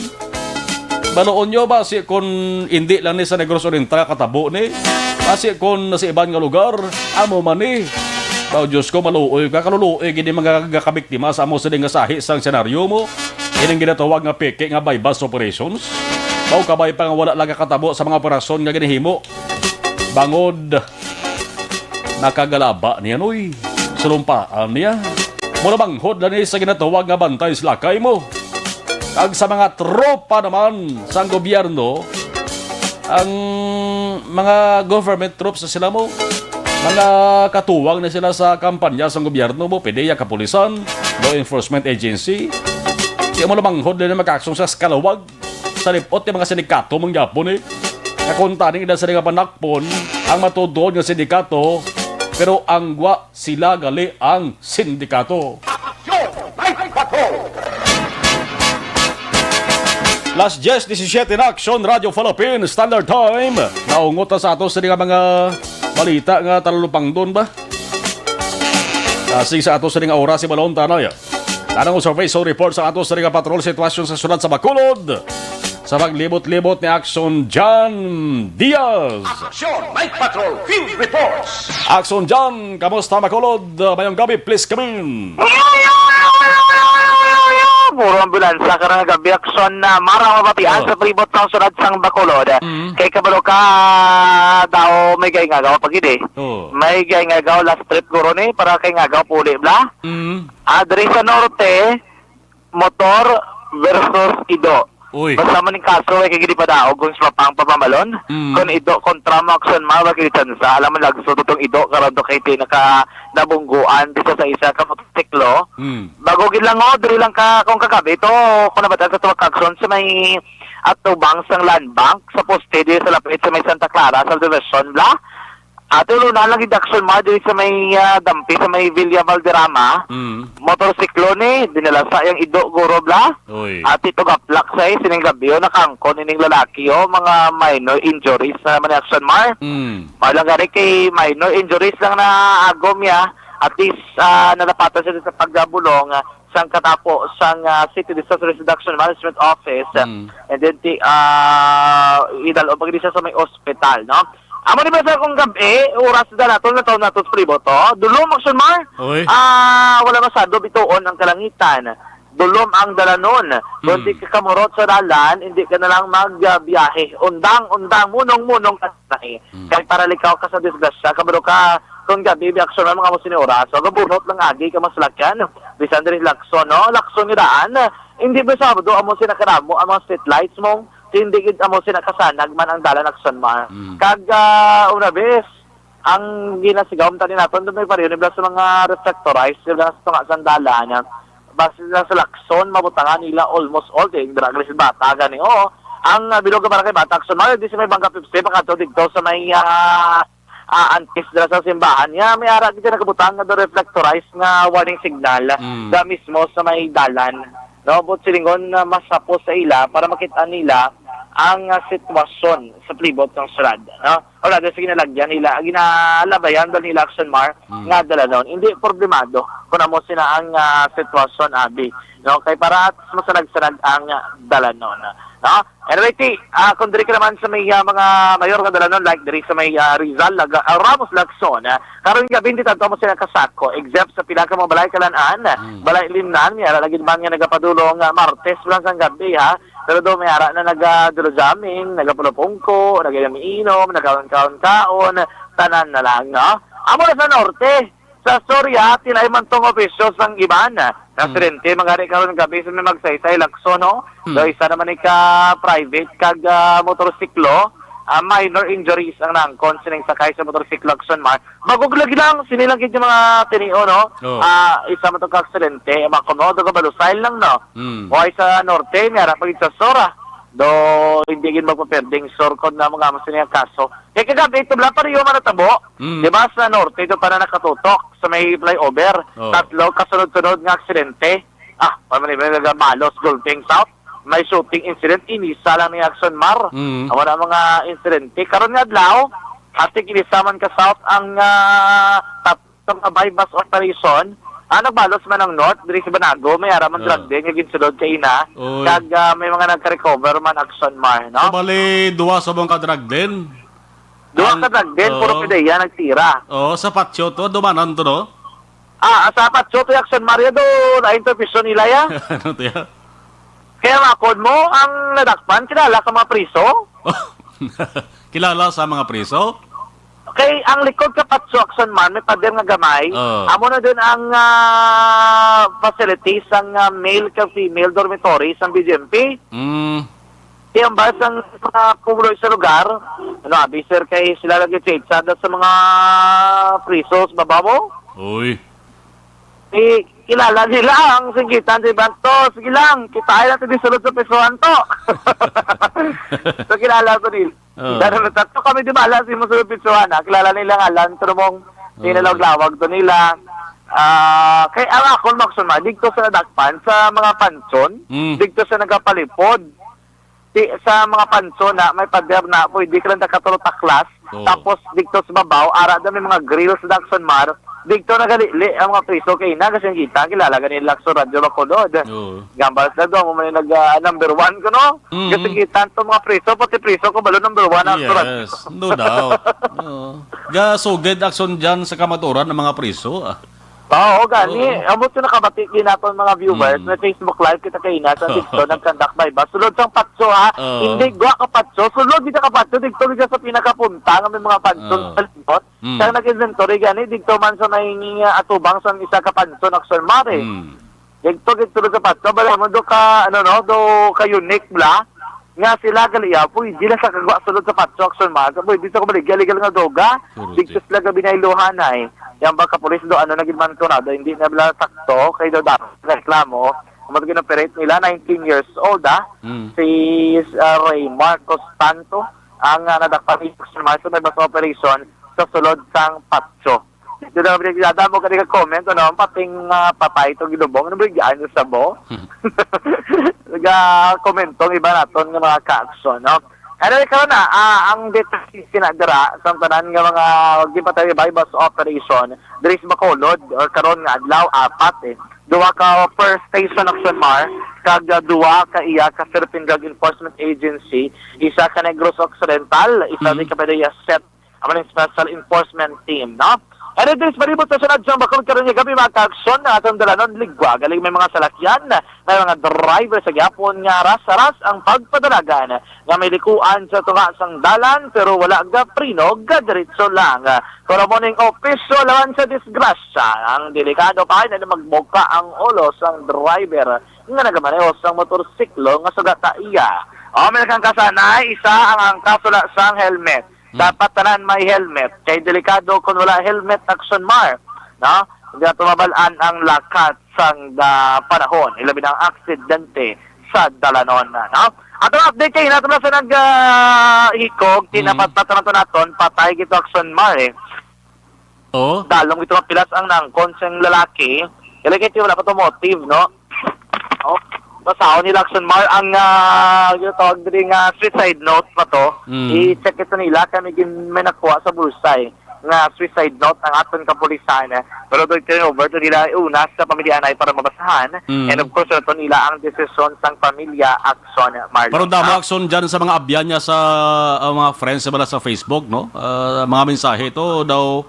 Baloon nyo ba si kung hindi lang ni sa Negros Oriental katabo ni? Basi kung sa iban nga lugar, amo man ni. Bao, Diyos ko, maluoy ka, kaluluoy gid ni mga gakabiktima sa amo sini nga sahi sang senaryo mo. Ining ginatawag nga peke nga buy-bust operations. Bao, kabay pa nga wala lang katabo sa mga operasyon nga ginahimo. Bangod nakagalaba niya, noy. Sulumpaan niya. Mura manghod lang ni sa ginatawag nga bantay sa lakay mo. Kag sa mga tropa naman sang gobyerno, ang mga government troops na sila mo, mga katuwang na sila sa kampanya sang gobyerno mo, PDEA, kapulisan, law enforcement agency. Di mo lamanghod din ang magkaaksyon sa kalawag, sa lipot yung mga sindikato mong gyapon eh. Nga kung taning ida sa nga panakpon, ang matutuod nga sindikato, pero ang gwa sila gali ang sindikato. Aksyon! Night Patrol! Las diez disisiete na, Aksyon Radio Philippines Standard Time. Naungot na sa ato sa nga mga balita nga talulupangdon ba? Kasing sa ato sa nga oras, si Balon Tanay. Tanang survey, so report sa ato sa nga patrol sitwasyon sa syudad sa Bacolod. Sa paglibot-libot ni Action John Diaz. Action Night Patrol Field Reports. Action John, kamusta, Bacolod? Mayong gabi, please come in. Puro ambulansya karang gabi, Action, na mara mabatian Oh. sa palibot sang syudad sang Bacolod. Mm. Kay kabalo ka, daw may gay nga gawa pag idi. Oh. May gay nga gawa last trip guro ni para kay nga gawa puli bla. Mm. Ah, diri sa norte, motor versus ido. Uy. Basta man ning kaso, ay kay gid padaog kung sa pang pamamalon. Mm. Kung ido kontra mo, Action, ma, wag kay tsansa. Alam mo, lagso to tong ido, karon to kay pinaka nabungguan, bisa sa isa ka motorsiklo. Mm. Bago gid lang, oh, diri lang ka, kung kagabi to, kung nabatan sa tuwag, Action, sa may atubang sang Land Bank, sa poste, diri sa lapit sa may Santa Clara, subdivision, bla. Ate, ulunan lang gid, Action, ma, diri sa may, ah, dampi, sa may Villa Valderrama. Mm. Motorsiklo ni, dinala sa iyang ido, guro, bla. Oy. Ate, tugaplak sa, eh, sining gabi, oh, nakangkon ining lalaki, oh, mga minor injuries na naman, Action, Mar. Mm. Malang gani kay minor injuries lang na agom niya. At least, ah, nadapatan siya sa pagbulong, ah, sang katapo sang, ah, City Disaster Risk Reduction Management Office. Mm. And then, ti-, ah, idalon pa gid siya sa may ospital, no? Amo ni ba sa kung gabi, oras na nato, na taon nato sa palibot, oh. Dulom, Action, Mar. Oy. Ah, wala masado bituon ang kalangitan. dulom ang dalanon. Kung Hmm. di ka kamurot sa dalan, hindi ka na lang magbiyahe. Undang, undang, munong, munong ka na eh. Hmm. Kay para likaw ka sa disgrasya, kabalo ka, kung gabi, bi aksyon ang mga amo sini oras. So, gabunot lang agi ka mga salakyan. Bisan diri Lacson, no? Lacson nga daan. Hindi ba Sabado, amo sina kadamo ang mga street lights mo? Hindi gid amo sina kasanag man ang dalan Lacson, ma. Hmm. Kag, ah, una bes, ang ginasigawom tani naton, may pareho nila sa mga reflectorized, nila sa tunga sang dalan. Basta sa Lacson, mabutangan nila almost all, kay dira gali si Bata gani, oo. Ang, ah, bilog nga barangay Bata, Lacson, mao di sa may Bangka Pepsi, pagkadto didto sa may, ah, ah, antes dira sa simbahan. Ya, may ara kita nakabutang nga reflectorized nga warning signal Mm. sa mismo sa may dalan. No, but silingon na mas hapos sa ila para makita nila ang, ah, sitwasyon sa palibot ng syudad, no? Wala din sa ginalagyan nila, ginalabayan ba nila Action Mar Mm. nga dalanon. Hindi problemado kung amo sina ang, ah, sitwasyon, abi, no? Kay para at masanag-sanag ang, ah, dalanon, no? Anyway, ti, ah, kung diri ka naman sa may, ah, mga mayor nga dalanon, like diri sa may, ah, Rizal, Laga-, ah, Ramos, Lacson, ah, karon gabi, hindi tanto mo sila kasako, except sa pila ka mga balay kalan-an, Mm. balay limnan, may ara lagi man nga nagapadulong, ah, Martes lang sang gabi, ha? Pero do may ara na naga-, jamming, nagapulupungko, nagamiinom, nagkaon-kaon-kaon, tanan na lang, no? Amo na sa norte, sa Soria, tilay man tong opisyo sang iban. Mm. Aksidente, mga ari karon gabi sa may Magsaysay, Lacson, no? Mm. So, isa naman ni ka private kag, ah, motorsiklo, ah, minor injuries ang naangkon sining sakay sa motorsiklo, Lacson, man. Bagog lagi lang, sini lang gid yung mga tinio, no? Oh. Ah, isa man to ka aksidente, mga kuno, do ka Balusay lang, no? Mm. O ay sa norte, may ara pa gid sa Sora. Do, hindi gid magpaperding surkod na mga mas niya kaso. Kay kagabi, ito lang pareho man natabo. Mm. Di ba, sa norte, ito pa na nakatutok sa may flyover. Oh. Tatlo kasunod-sunod nga aksidente. Ah, pa man may nagabalos, Gulfing South. May shooting incident, inisa lang ni Action Mar. Mm. Amo na mga insidente. Karon nga adlaw, ating inisa man ka South ang, ah, tat-, sa mga buy-bust operation. Ah, nagbalos man ang North, diri sa Banago, may ara man Ah. drug den nga ginsulod kay ina. Oy. Kag, ah, may mga nagka-recover man Action Mar, no? So, bali, duwa sa mga drug den? Duwa Ang ka drug den, puro oo. pideya nagtira. Oo, sa Patio to, dumanan to, no? Ah, sa Patio to, Action Mar, ya do, na intervention nila, ya. Ano to, ya? Kaya makon mo, ang nadakpan, kilala ka mga priso? Kilala sa mga priso? Kay ang likod ka Patso Action Man, may pader nga gamay. Oh. Amo na din ang, ah, facility sang, ah, male kag female dormitory sang B G M P. Mm. Kaya ang bahas ang mga kumuloy sa lugar, ano, abi, sir, kay sila lagi chat sa mga prisos, babaw mo? Uy. Eh, kilala nila ang singgitan, di ba? To, sige lang, kitain natin di sulod sa pisohan to. So, kilala ko nila. Oo. Pero tatlo kami di bala si Musulod Pisohan, ha? Kilala nila nga lang, pero mong Oo. tinalawag-lawag to nila. Ah, kay ang akon, Maxon, ma, dito sa nadakpan, sa mga panson, Mm. dito sa nagapalipod, di, sa mga panson na may pader na, pwede ka lang nakatulog taklas, Oo. tapos dito sa babaw, ara daw may mga grills, Daxon Mar, dito nagalili ang mga priso kay na, kasi kita, kilala ganila sa Radyo Bacolod. Oo. Gambal sa doon, mo man yung nag, ah, number one ko, no? Mm. Kasi kita to mga priso, pati priso ko, balo number one ang Yes, surat. No doubt. Oo. Gasugid action dyan sa kamaturan ng mga priso, ah. Oo, gani. Oo. Amo to nakabati din nato ang mga viewers. Mm. May Facebook Live kita kay ina sa TikTok, nagkandak by bus. Sulod sang patso, ha? Oo. Hindi gwa ka patso. Sulod kita ka patso. Dito kita sa pinakapunta nga may mga panson Oo. sa lingkod. Mm. Siya nag-inventory gani. Dito man sa may, ah, atubang sa isa ka panson, Action Mare. Mm. Dito, dito sa patso. Bala mo do ka, ano, no? Do ka unique bla. Nga sila gali ya, pwede na sa kagwa sulod sa patso, Action Mare. Pwede sa kumaligya-ligya nga doga. Correct. Dito sila gabi na iluhan ay. Yang ba kapulis do, ano na gid man to na, do, hindi na bala sakto, kay do dapat reklamo. Ang mga ginoperate nila, nineteen years old, ah. Mm. Si, ah, Ray Marcos Tanto, ang, ah, nadakpan ni Action Mare sa may bus operation sa sulod sang patso. Dito na, pinagdada mo ka di ka comment, ano, ang pating, ah, patay to gilubong, ano ba yung gaan sa bo? Naga-comment tong iba naton nga mga ka-action, no? Anyway, karon na, ah, ang details na dira sa tanan nga mga ginpatay by bus operation diri sa Bacolod, or karon nga adlaw, apat, eh. Duha ka per station, Action Mar, kag, ah, duha ka iya ka Philippine Drug Enforcement Agency, isa ka Negros Occidental, isa Mm. di ka PDEA set, amo ning Special Enforcement Team, no? Ano din sa palibot sa sunod sang bakod karon nga gabi, mga kaaksyon, na atong dalanon, ligwa galing may mga salakyan, may mga driver sa gihapon nga ras-ras ang pagpadalagan nga may likuan sa tunga sang dalan, pero wala gaprino, gadiretso lang. Pero mo ning opisyo laban sa disgrasya, ang delikado pa na magbuka ang ulo sang driver nga nagamaneho sang motorsiklo nga sugata iya. O, may nagkangkasanay, isa ang angkas wala sang helmet. Hmm. Dapat tanan may helmet. Kay delikado kung wala helmet, Action Mar, no? Hindi nato mabalaan ang lakat sang, ah, panahon, ilabi na ang aksidente sa dalanon, no? Ato update kay nato na sa nag, ah, hikog, Mm. tinapat-pat naman to naton, patay gito, Action Mar, eh. Oh? Dalom gito nga pilas ang nangkon sang lalaki. Kaya kay wala pa to motive, no? Oh, basaon nila, Action Mar, ang, ah, ginatawag diri nga suicide note pa to. Mm. I-check ito nila kay may gin-, may nakuha sa bulsa, eh, nga suicide note ang aton kapulisan, eh. Pero doon turn over to nila una sa pamilya anay para mabasahan. Mm. And of course, ito nila ang desisyon sang pamilya, Action Mar. Pero damo, Ah. Action, dyan sa mga abyan niya sa, ah, mga friends sa bala sa Facebook, no? Ah, mga mensahe to daw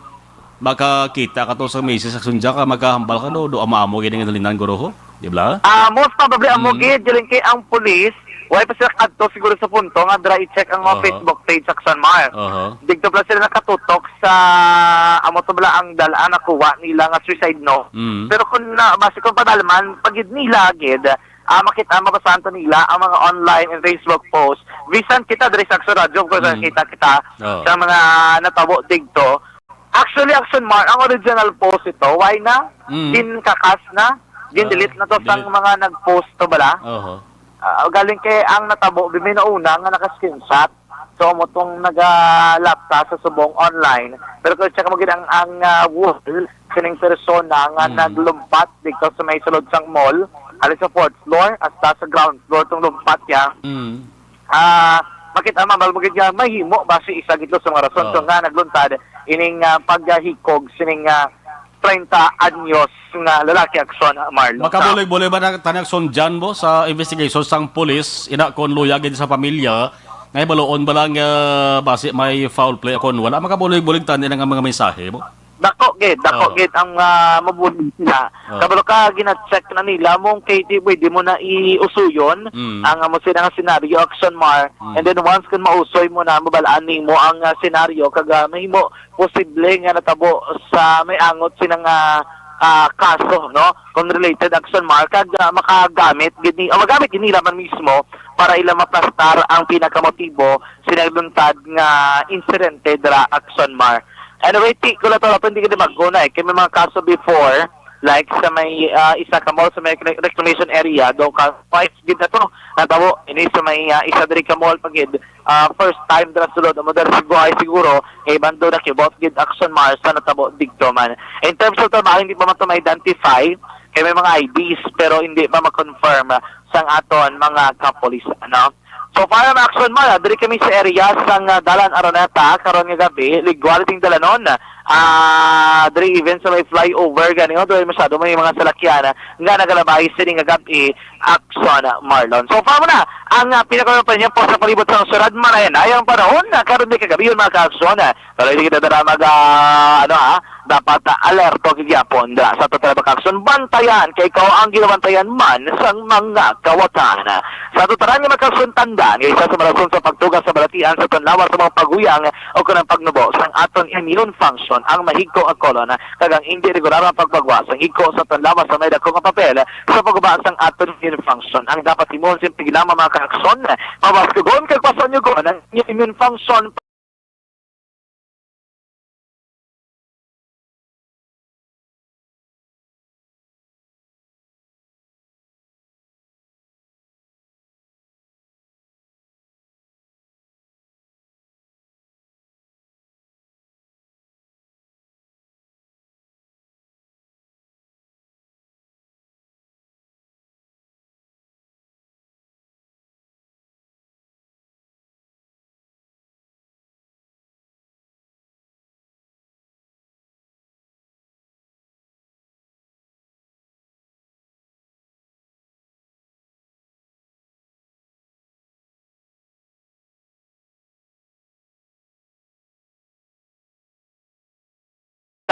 makakita ka to sa misis sa sundya ka, makahambal ka, no? Do ama-amo gini nga nalinan, guro, ho? Di ba? Ah, most probably, amo Mm. gid, galing kay ang pulis, wala pa sila kadto siguro sa punto nga dira i-check ang mga Aha. Facebook page sa Action Mar. Aha. Digto pala sila nakatutok sa, amo to bala ang dala, nakuha nila nga suicide note. Mm. Pero kung na, base kung padalman, pagid nila gid, ah, makita, mabasahan to nila ang mga online and Facebook post. Bisan kita diri sa Action Radio, of course, Mm. kita, kita Oo. sa mga natabo digto. Actually, Action Mar, ang original post ito, why na? Mm. Ginkakas na, gindelete Ah, na to sang delete. mga nag-post to bala. Oho. Ah, galing kay ang natabo, bimi na una nga naka-screenshot. So, amo tong nagalapta sa subong online. Pero kung check mo gid ang, ang, ah, wall, sining persona nga Mm. naglumpat dito sa may sulod sang mall, ali sa fourth floor, hasta sa ground floor tong lumpat niya. Mm. Ah, makita, ma'am, mo gid nga mahimo ba si isa gid sa mga rason Ah. to nga nagluntad ining, ah, paghikog sining, ah, treinta anyos nga lalaki, Action, Marlon. Makabulig-bulig ba na, tani, Action, dyan mo sa investigation sang pulis, ina kon luya gid sa pamilya, nga hibaluon ba lang, ah, basi may foul play o kon wala? Makabulig-bulig tani nga mga mensahe mo? Dako gid, dako Oo. gid ang, ah, mabulig sila. Oo. Kabalo ka, gina-check na nila mo kay di pwede mo na iusuyon Mm. ang, ah, mo sila nga senaryo, Action Mar. Mm. And then once kun mausoy mo na, mabalaan nimo ang, ah, senaryo, kag, ah, mahimo posible nga natabo sa may angot sina nga, ah, kaso, no? Kung related, Action Mar, kag, ah, makagamit gid ni, o magamit gid nila man mismo para ila maplastar ang pinakamotibo sa nagluntad nga insidente dira, Action Mar. Anyway, ti, ko lang to, hindi ka di maguna, eh. Kay may mga kaso before, like sa may, ah, isa ka mall, sa may reclamation area, do ka, twice gid na to. Natabo, ini sa may, ah, isa diri ka mall, pagid, ah, first time dira sulod, amo dira sa Buhay siguro, kay bando na kibot gid, Action Mar, sa natabo digto man. In terms of trabaho, hindi pa man to ma-identify, kay may mga I Ds, pero hindi pa ma-confirm, ah, sang aton mga kapulisan, no? So far, ang Action Mar, ah, diri kami sa area sang, ah, Dalan Araneta karon nga gabi, ligwali ding dalanon. Ah, diri even sa may flyover gani, oh, diri masyado may mga salakyan, ah, nga nagalabay sini nga gabi, Action, ah, Marlon. So far mo na ang, ah, pinakaopinyon po sa palibot sa syudad, maray na ang panahon na karon di kagabi yun, mga ka-Action, ah. Pero hindi kita dara mag, ah, ano, ha, dapat, ah, alerto gid gyapon dira sa aton talabak aksyon. Bantayan kay ikaw ang ginabantayan man sang mga kawatan. Sa aton tanan nga mga ka-aksyon, tandaan nga isa sa mga rason sa pagtuga sa balatian sa aton lawas sa mga paghuyang o kanang pagnubo sang aton immune function ang mahigko nga colon kag ang indi regular nga pagbagwa sang igko sa aton lawas sa may dako nga papel sa pagguba sang aton immune function. Ang dapat himuon simple lamang mga ka-aksyon, pabaskugon kag pasanyugon ang inyong immune function.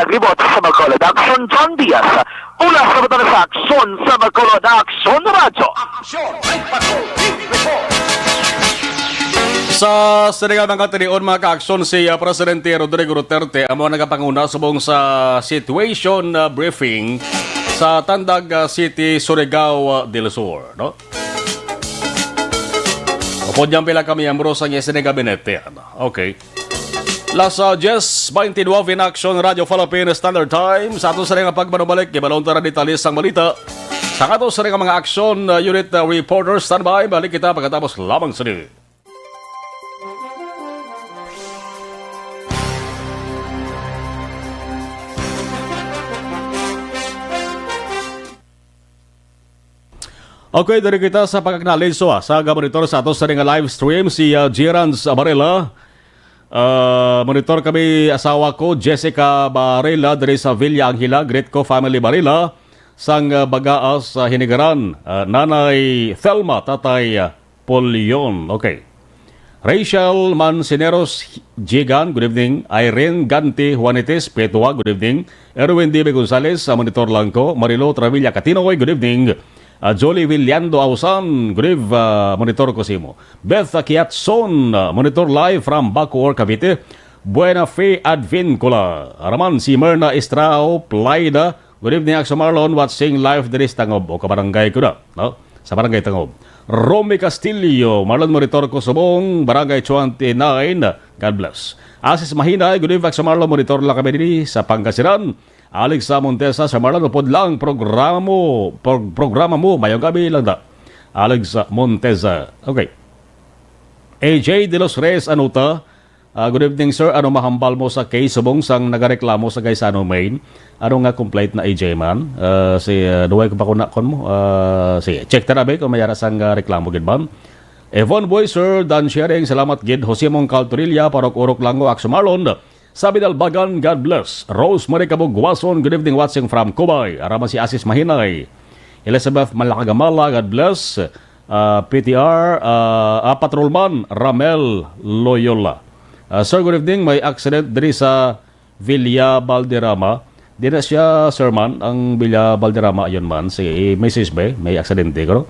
Naglibot sa Bacolod Aksyon, John Diaz. Mula sa Bataan sa Aksyon sa Bacolod Aksyon Radyo. Aksyon, may patrol, report. Sa sini nga mga tinion, mga kaaksyon, si, ah, Presidente Rodrigo Duterte amo ang nagapanguna subong sa situation, ah, briefing sa Tandag, ah, City, Surigao, ah, del Sur, no? Upod niya ang pila ka miyembro sa iya sini gabinete, ano? Okay. Las, ah, diyes beintinuebe in Aksyon Radyo Philippine Standard Time. Sa ato sa nga pagbanubalik, ibalon ta na detalye sang balita. Sa ato sa nga mga aksyon, ah, unit, ah, reporter, standby. Balik kita pagkatapos lamang sini. Okay, diri kita sa pag-acknowledge, so, ah, sa ga-monitor sa ato sa nga live stream, si, ah, Gerans Barela. Ah, monitor kami, asawa ko, Jessica Barela, diri sa Villa Angela. Greet ko, family Barela, sang, ah, Bagaas, sa Hinigaran. Ah, Nanay Thelma, Tatay, ah, Polion. Okay. Rachel Mancineros Jigan, good evening. Irene Ganti Juanites Petua, good evening. Erwin D B Gonzalez, sa monitor lang ko. Marilo Travilla Katinoy, good evening. Ah, Jolie Villando Ausan, good eve, ah, monitor ko simo. Beth Kiatson, ah, monitor live from Bacoor, Cavite. Buena Fe Advincula. Araman si Merna Estrao Plaida, good evening, Aksyon Marlon, watching live diri sa Tangob, o kabarangay ko na, no? Sa Barangay Tangob. Romy Castillo, Marlon, monitor ko subong, Barangay twenty-nine. God bless. Asis Mahinay, good evening, Aksyon Marlon, monitor lang kami diri sa Pangasinan. Alex Montesa, Sir Marlon, upod lang programa mo, pro-, programa mo, mayong gabi lang da. Alex Montesa. Okay. A J de los Reyes Anuta, ah, good evening, sir. Ano mahambal mo sa case subong sang nagareklamo sa Gaisano, Maine? Ano nga complaint na, A J man? Ah, si, ah, duway ko pa kunakon mo. Ah, sige, check ta na, be, kung may ara sang, ah, reklamo gid man. Evon Boy, sir, Dan Sharing, salamat gid. Jose Mongcal Torilla, Parok Urok Lango, Aksyon Marlon. Sabi Dalbagan, God bless. Rosemary Kabugwason, good evening, watching from Cubay. Araman si Asis Mahinay. Elizabeth Malakagamala, God bless. Ah, P T R, ah, ah, Patrolman Ramel Loyola. Ah, sir, good evening. May accident diri sa Villa Valderrama. Di na siya, sir, man, ang Villa Valderrama, ayun man. Sige, i-message ba? May aksidente, ko, no?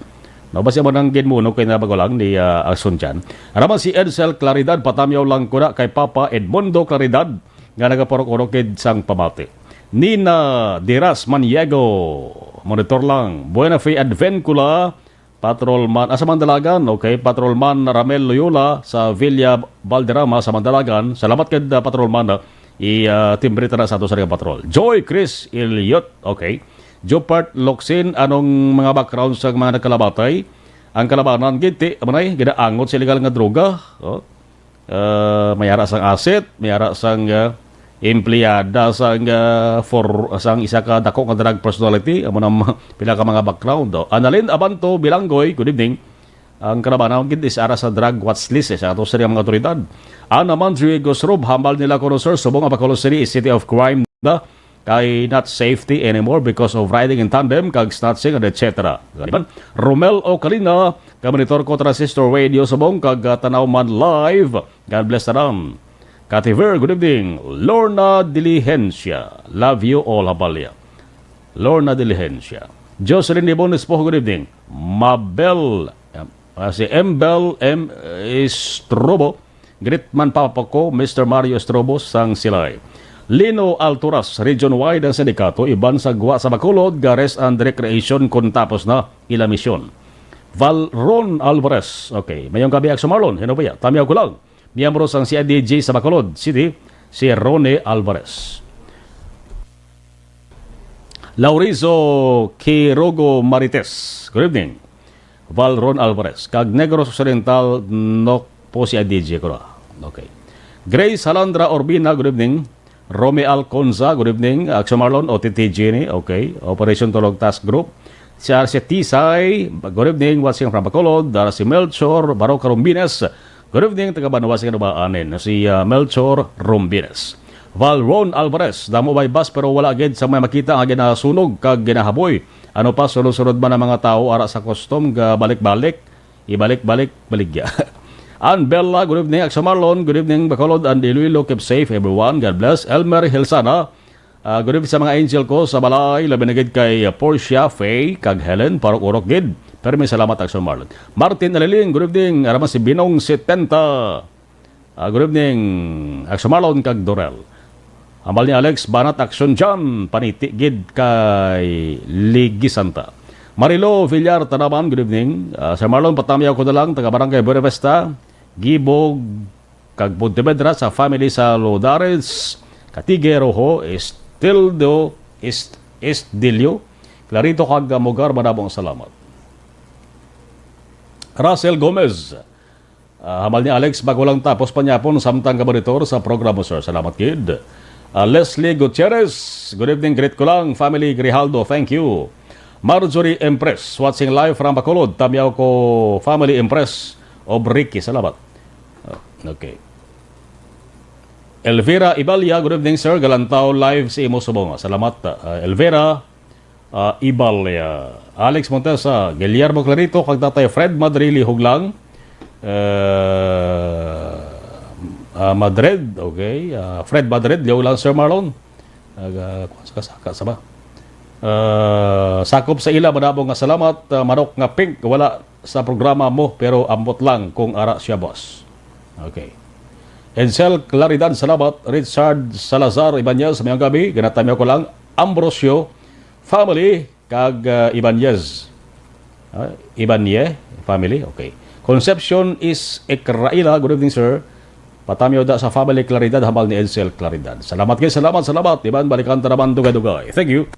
No, basta mo nang ginmuno kay na bago lang ni, ah, Asun dyan. Araman si Edsel Claridad, patamiyaw lang ko na kay Papa Edmundo Claridad, nga nagaparok-urokid sang pamati. Nina Diras Maniego, monitor lang. Buena Fe Advencula, Patrolman, ah, sa Mandalagan, okay, Patrolman Ramel Loyola sa Villa Valderrama sa Mandalagan. Salamat kay, ah, Patrolman, ah. I, ah, timbre ta na sa ato sa nga patrol. Joy Chris Elliot, okay. Jopart Locsin, anong mga background sa mga nagkalabatay? Ang kalabanan, ginti, manay, ginaangot sa illegal nga droga. Oh. Ah, may ara sang asset, may ara sang, ah, empleyada sang, ah, for, sang isa ka dako nga drug personality, amo na ma-, pila ka mga background, oh. Annalyn Abanto Bilanggoy, good evening. Ang kalabanan gid is ara sa drug watch list, eh, sa ato sa mga otoridad. Ana Mandri Gusrob, hambal nila kuno, sir, subong ang Bacolod City is city of crime na. Kay not safety anymore because of riding in tandem, kag snatching, and et cetera. Gani man, Romel Ocalina, ka monitor ko transistor radio subong kag, ah, tanaw man live. God bless tanan. Kativer, good evening. Lorna Diligencia, love you all, Habalia. Lorna Diligencia. Jocelyn Dibon Espojo, good evening. Mabel, ah, si Embel M Estrobo, Greet man, Papa ko, Mister Mario Estrobos sang Silay. Lino Alturas, Region Wide ang sindikato, iban sa gwa sa Bacolod, ga Rest and Recreation kon tapos na ila misyon. Valron Alvarez, okay. Mayong gabi, Aksyon Marlon. Hino ba ya? Tamiyaw ko lang. Miyembro sang C I D G sa Bacolod City, si Rone Alvarez. Laurizo Quirogo Marites, good evening. Valron Alvarez. Kag Negros Occidental, nok po si I D J ko na. Okay. Grace Halandra Urbina, good evening. Romy Alconza, good evening. Aksyon Marlon, O T T G ni, okay. Operation Tulog Task Group. Si Arce Tisay, good evening. Watching from Bacolod. Dara si Melchor Baroka Rombines. Good evening, taga Banwa sa Kinubaanin. Si, ah, Melchor Rombines. Valron Alvarez, damo bay bus pero wala gid sa may makita nga ginasunog kag ginahaboy. Ano pa, sunod-sunod man ang mga tawo ara sa custom, ga balik-balik, ibalik-balik, baligya. Ann Bella, good evening. Aksyon Marlon, good evening. Bacolod and Iloilo, keep safe, everyone. God bless. Elmer Hilsana, Ah, good evening sa mga angel ko sa balay, labi na gid kay Portia, Faye, kag Helen, parok-urok gid. Permi salamat, Action Marlon. Martin Aliling, good evening. Araman si Binong setenta. Ah, good evening, Action Marlon kag Dorel. Hambal ni Alex Banat, Action John, paniti gid kay Ligi Santa. Marilo Villar Tanaman, good evening. Ah, Sir Marlon, patamyaw ko na lang, taga Barangay Buenavista, Gibog, kag Pontevedra sa family sa Lodares, Katigue, Rojo, Estildo, Est-, Estilio, Clarito, kag Mogar, madamo ang salamat. Russell Gomez, ah, hambal ni Alex, bago lang tapos panyapon samtang ka monitor sa programa, sir. Salamat gid. Ah, Leslie Gutierrez, good evening, greet ko lang, family Grijaldo, thank you. Marjorie Empress, watching live from Bacolod, tamyaw ko, family Empress of Ricky, salamat. Oh, okay. Elvira Ibalia, good evening, sir. Galantaw live sa imo subong. Salamat, uh, Elvira, uh, Ibalia. Alex Montesa, Guillermo Clarito, kag Tatay Fred Madrid, lihog lang. Uh, uh, Madrid, okay. Uh, Fred Madrid, lihog lang, Sir Marlon. Nag, uh, kuwan sa kasaka sa ba? Uh, sakop sa ila, madamo nga salamat. Uh, manok nga pink, wala sa programa mo, pero ambot lang kung ara siya, boss. Okay. Edsel Claridad, salamat. Richard Salazar Ibanez, mayong gabi. Ginatamyaw ko lang. Ambrosio family kag, ah, Ibanez. Ah, Ibanye family. Okay. Concepcion is Ikraila. Good evening, sir. Patamyaw da sa family Claridad, hambal ni Edsel Claridad. Salamat kay, salamat, salamat. Iban, balikan ta naman dugay-dugay. Thank you.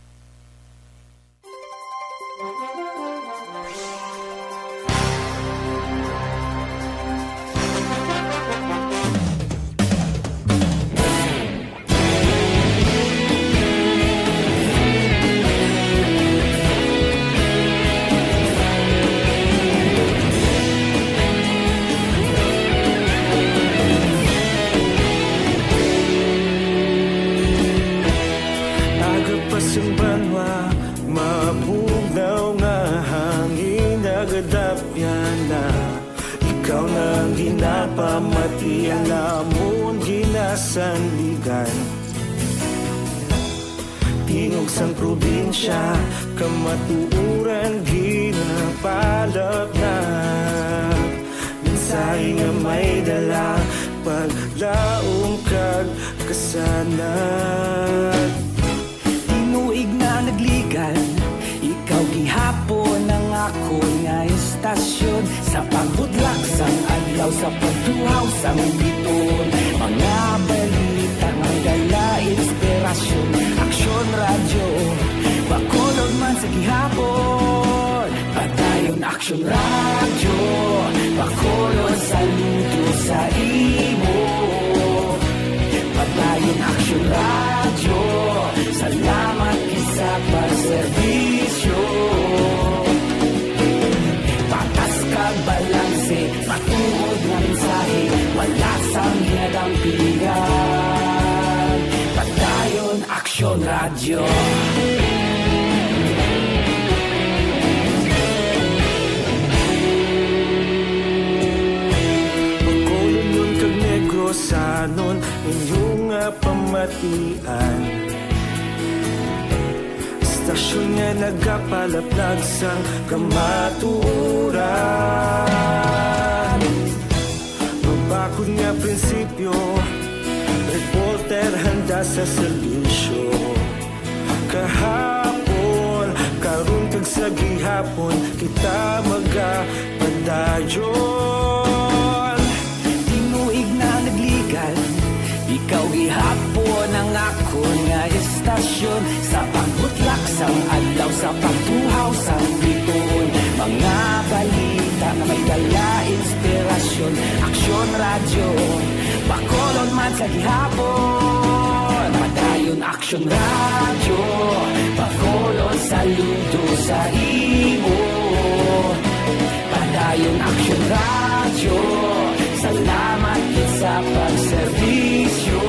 Aga pa sing banwa, mabugnaw nga hangin nagadapyan na. Ikaw na ang ginapamati, ang amon ginasandigan. Tingog sang probinsya, kamatuoran ginapalapnag. Mensahe nga may dala, paglaom kag kasanag. Tinuig na nagligan, ikaw gihapon ang akon nga estasyon. Sa pagbudlak sang adlaw, sa pagtuhaw sang biton, mga balita nga dala inspirasyon. Aksyon Radyo, Bacolod man sa gihapon. Padayon Aksyon Radyo, Bacolod, saludo sa imo. Padayon Aksyon Radyo, salamat gid sa pagserbisyo. Patas kag balanse, matuod nga mensahe, wala sang ginadampigan. Padayon Aksyon Radyo. Bacolodnon kag Negrosanon, inyo nga pamatian. Estasyon nga nagapalaplag sang kamatuoran. Mabakod nga prinsipyo, reporter handa sa serbisyo. Kahapon, karon kag sa gihapon, kita magapadayon. Tinuig na nagligan, ikaw gihapon ang akon nga estasyon. Sa pagbutlak sang adlaw, sa pagtuhaw sang biton, mga balita nga may dala inspirasyon. Aksyon Radyo, Bacolod man sa gihapon. Padayon Aksyon Radyo, Bacolod, saludo sa imo. Padayon Aksyon Radyo, salamat gid sa pagserbisyo.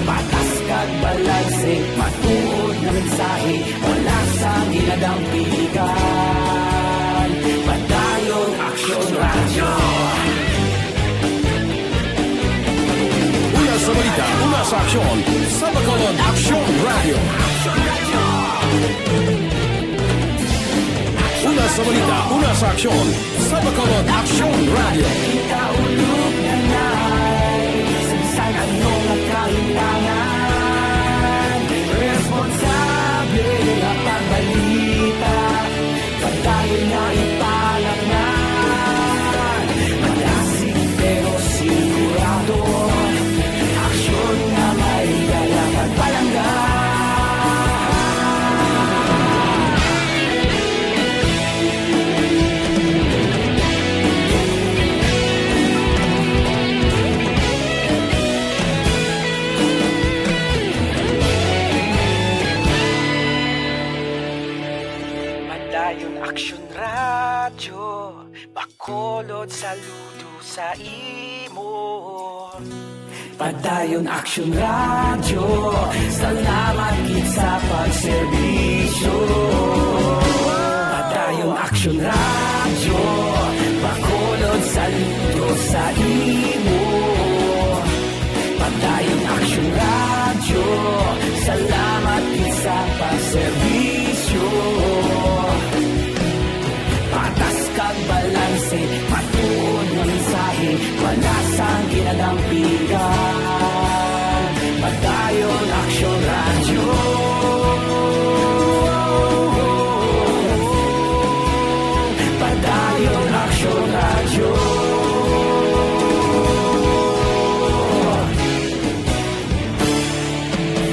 Patas kag balanse, matuod nga mensahe, wala sang ginadampigan. Padayon Aksyon Radyo. Uya sa Balita, una sa aksyon, sa Bacolod Aksyon Radio. Una sa balita, una sa aksyon, sa Bacolod Aksyon Radio. Kita ulog na nais, sa anong kahilangan, responsable na pagbalita. Padayon nga ipalatnan, madasig pero sigurado, aksyon nga may dala kag palangga. Padayon Aksyon Radyo, Bacolod, saludo sa imo. Padayon Aksyon Radyo, salamat gid sa pagserbisyo. Padayon Aksyon Radyo, Bacolod, saludo sa imo. Padayon Aksyon Radyo, salamat gid sa pagserbisyo. Patas kag balanse, matuod nga mensahe, wala sang ginadampigan. Padayon Aksyon Radyo. Padayon Aksyon Radyo.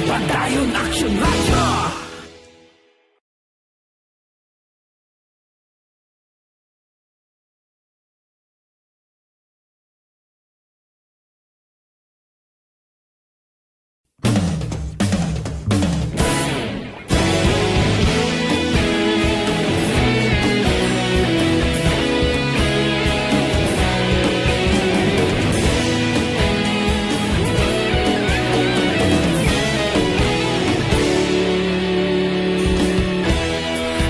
Padayon Aksyon Radyo.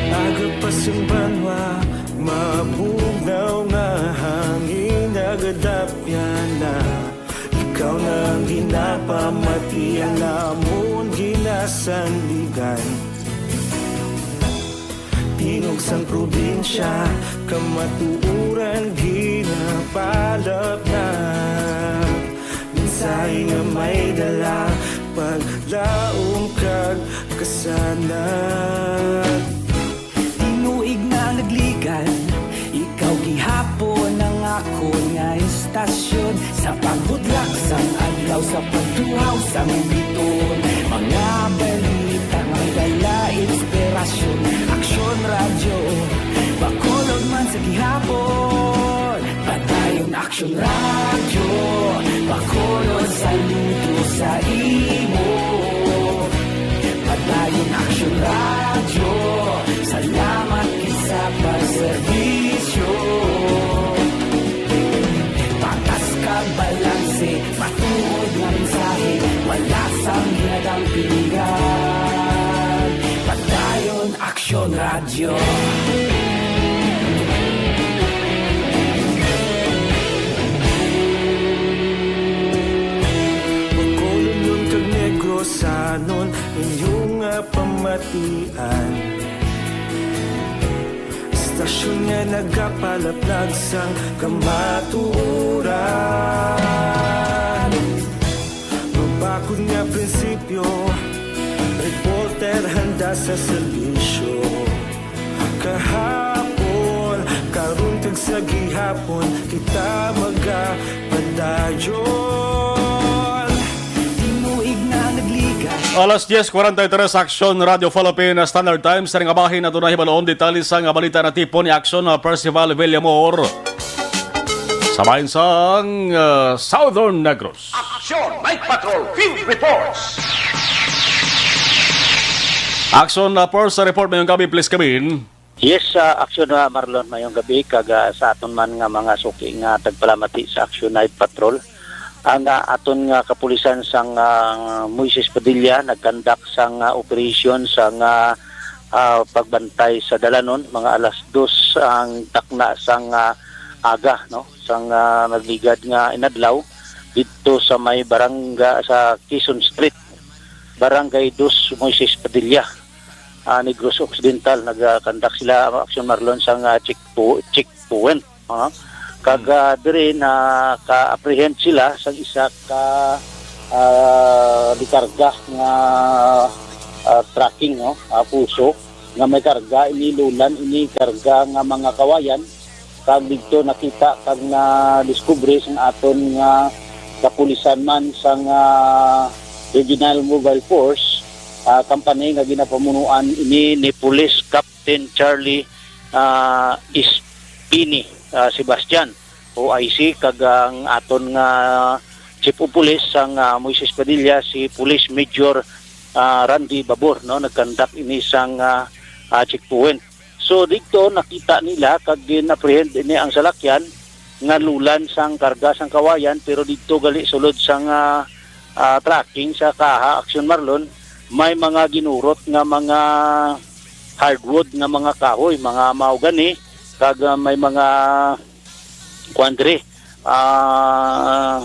Aga pa sang banwa, mabugnaw nga hangin, nagadapyan na. Ikaw na ang ginapamati, ang amon ginasandigan. Tingog sang probinsya, kamatuoran ginapalapnag. Mensahe nga may dala, paglaom kag kasanag. Tinuig na nagligan, ikaw gihapon ang akon nga istasyon. Sa pagbudlak sang adlaw, sa pagtuhaw sang biton, mga balita may dala inspirasyon. Aksyon Radyo, Bacolod man sa gihapon. Padayon Aksyon Radyo, Bacolod, saludo sa imo. Padayon Aksyon Radyo, salamat gid sa pagserbisyo. Patas kag balanse, matuod nga mensahe, wala sang ginadampigan. Padayon Aksyon Radyo. Bacolodnon kag Negrosanon, inyo nga pamatian. Istasyon nga nagapalaplag sang kamatuoran. Mabakod nga prinsipyo, reporter handa sa serbisyo. Kahapon, karon kag sa gihapon, kita magapadayon. Tinuig na nagliga. Alas diez cuarenta y tres, Aksyon Radyo Philippine Standard Time. Sa nga bahin, ato na hibalon detalye sa nga balita natipon ni Aksyon, ah, Percival Villamor sa bahin sang, ah, Southern Negros. Aksyon Night Patrol Field Reports. Aksyon, uh, first report, mayong gabi, please, Kevin. Yes, uh, Aksyon, uh, Marlon, mayong gabi, kag, uh, sa aton man nga mga suki nga tagpalamati sa Aksyon Night Patrol. Ang, uh, aton nga kapulisan sang, uh, Moises Padilla nagkandak sang, uh, operasyon sang, uh, uh, pagbantay sa dalanon, mga alas dos ang takna sang, uh, aga, no? Sang, ah, nagligad nga inadlaw, didto sa may barangay sa Quezon Street, Barangay Dos Moises Padilla, ah, Negros Occidental. Nag-conduct sila, ah, aksyon, Marlon, sang, ah, checkpo-, checkpoint, ah. Kag, Hmm. ah, diri naka-apprehend sila sang isa ka, ah, dikarga nga, ah, trucking, no, ah, puso nga may karga, ini lulan, ini karga nga mga kawayan. Kag didto nakita kag nadiskubre sang aton nga kapulisan man sang, ah, Regional Mobile Force, ah, company nga ginapamunuan ini ni Police Captain Charlie, ah, Espini, ah, Sebastian, O I C, kag ang aton nga Chief of Police sang, ah, Moises Padilla, si Police Major, ah, Randy Babor, no, nagkandak ini sang, ah, ah, checkpoint. So didto nakita nila kag gin-apprehend ini ang salakyan nga lulan sang karga sang kawayan, pero didto gali sulod sang, ah, ah, tracking sa kaha, aksyon, Marlon, may mga ginurot nga mga hardwood nga mga kahoy, mga mahogany, kag, ah, may mga kuan diri, ah,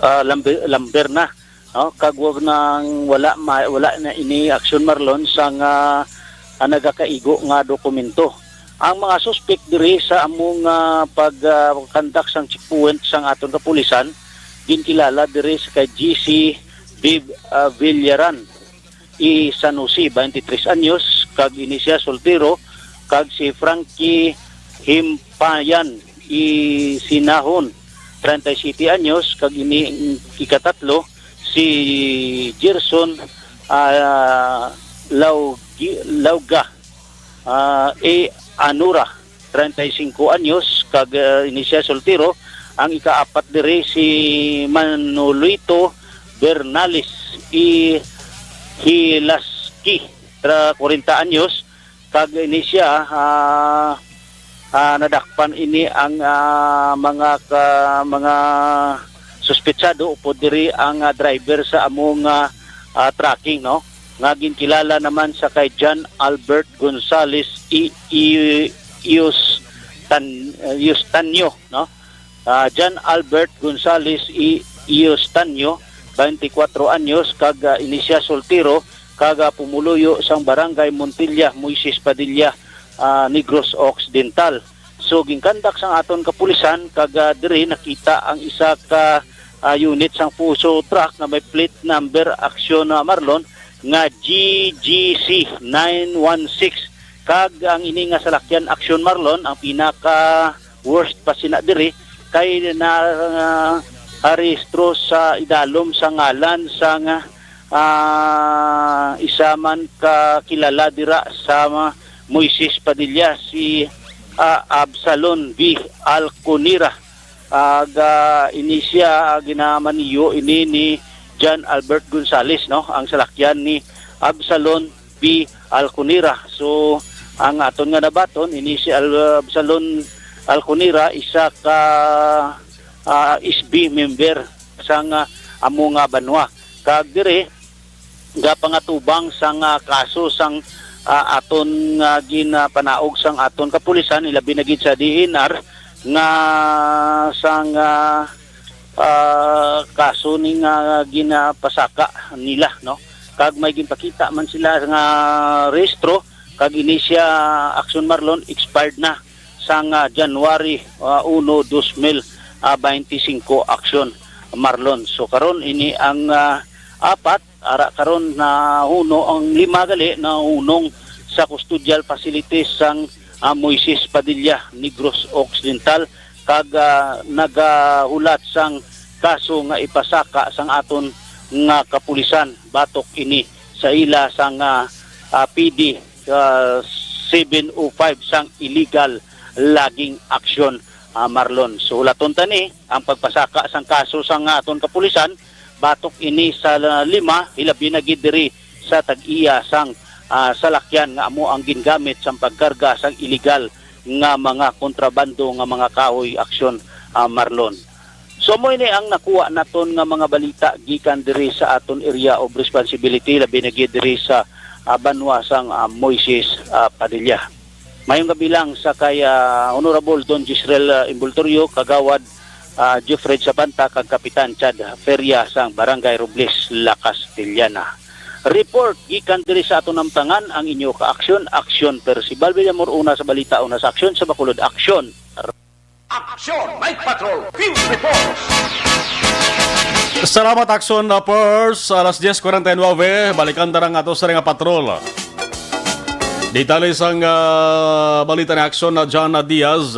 ah, lumber, lumber na, no? Kag wag nang wala ma-, wala na ini aksyon, Marlon, sang, ah, nagakaigo nga dokumento. Ang mga suspek diri sa among, ah, pag, ah, conduct sang checkpoint sang aton kapulisan, ginkilala diri sa kay G C Viv-, ah, Villaran, i San Jose, twenty-three anyos, kag ini siya soltero, kag si Frankie Himpayan, i Sinahon, treinta y siete anyos, kag ini ang ikatatlo, si Gerson, ah, Laugi-, Lauga, ah, A Anura, treinta y cinco anyos, kag, ah, ini siya soltero. Ang ikaapat diri si Manolito Bernales, i Hilaski, tra-, kwarenta anyos, kag ini siya, ah, ah, nadakpan ini ang, ah, mga ka-, mga suspetsado upod diri ang, ah, driver sa among, ah, ah, tracking, no, nga ginkilala naman sa kay John Albert Gonzales I-, I-, Iustan-, Iustanyo, no? Ah, John Albert Gonzales I-, Iustanyo, twenty-four anyos, kag, ah, ini siya soltero, kag, ah, pumuluyo sang Barangay Montilla, Moises Padilla, ah, Negros Occidental. So, ginkandak sang aton kapulisan, kag, ah, diri nakita ang isa ka, ah, unit sang Fuso truck nga may plate number, aksyon, ah, Marlon, nga G G C nine one six. Kag ang ini nga salakyan, aksyon, Marlon, ang pinaka worst pa sina diri kay na, ah, arestro sa idalom sa ngalan sang, ah, isa man ka kilala dira sa ma-, Moises Padilla, si, ah, Absalon V Alconira. Aga ini siya, ah, ginamaniyo ini ni John Albert Gonzales, no? Ang salakyan ni Absalon V Alconira. So, ang aton nga nabaton, ini si Al-, Absalon Alconira, isa ka, ah, S B member sang, ah, amo nga banwa. Kag diri, gapangatubang sang, ah, kaso sang, ah, aton nga ginapanaog sang aton kapulisan, ilabi na gid sa D N R, nga sang, ah, ah, kaso ni nga ginapasaka nila, no? Kag may ginpakita man sila nga rehistro, kag ini siya, aksyon, Marlon, expired na sang, ah, January, ah, uno, dos mil, ah, baynte singko, aksyon, Marlon. So karon ini ang, ah, apat, ara karon nahuno, ang lima gali nahunong sa custodial facilities sang, ah, Moises Padilla, Negros Occidental, kag, ah, nagahulat sang kaso nga ipasaka sang aton nga kapulisan batok ini sa ila sang, ah, ah, P D, ah, seven oh five sang illegal logging action, ah, Marlon. So, hulaton ta ni ang pagpasaka sang kaso sang aton kapulisan batok ini sa lima, hilabi na gid diri sa tag-iya sang, ah, salakyan nga amo ang gingamit sang pagkarga sang iligal nga mga kontrabando nga mga kahoy, aksyon, ah, Marlon. So, amo ini ang nakuha naton nga mga balita gikan diri sa aton area of responsibility, labi na gid diri sa, ah, banwa sang, ah, Moises, ah, Padilla. Mayong gabi lang sa kay, ah, Honorable Don Jezreel, ah, Envoltorio, Kagawad, ah, Jeffred Sabanta kag Kapitan Chad Feria sang Barangay Robles, La Castellana. Report gikan diri sa aton namtangan ang inyo ka-aksyon, Aksyon Percival Villamor, una sa balita, una sa aksyon sa Bacolod, Aksyon. Aksyon, Night Patrol, Field Reports. Salamat, Aksyon, uh, Pers. Alas diyes kwarenta y nuebe, balikan ta ang ato sa nga patrol. Detalye sang, ah, balita ni Aksyon na John Diaz.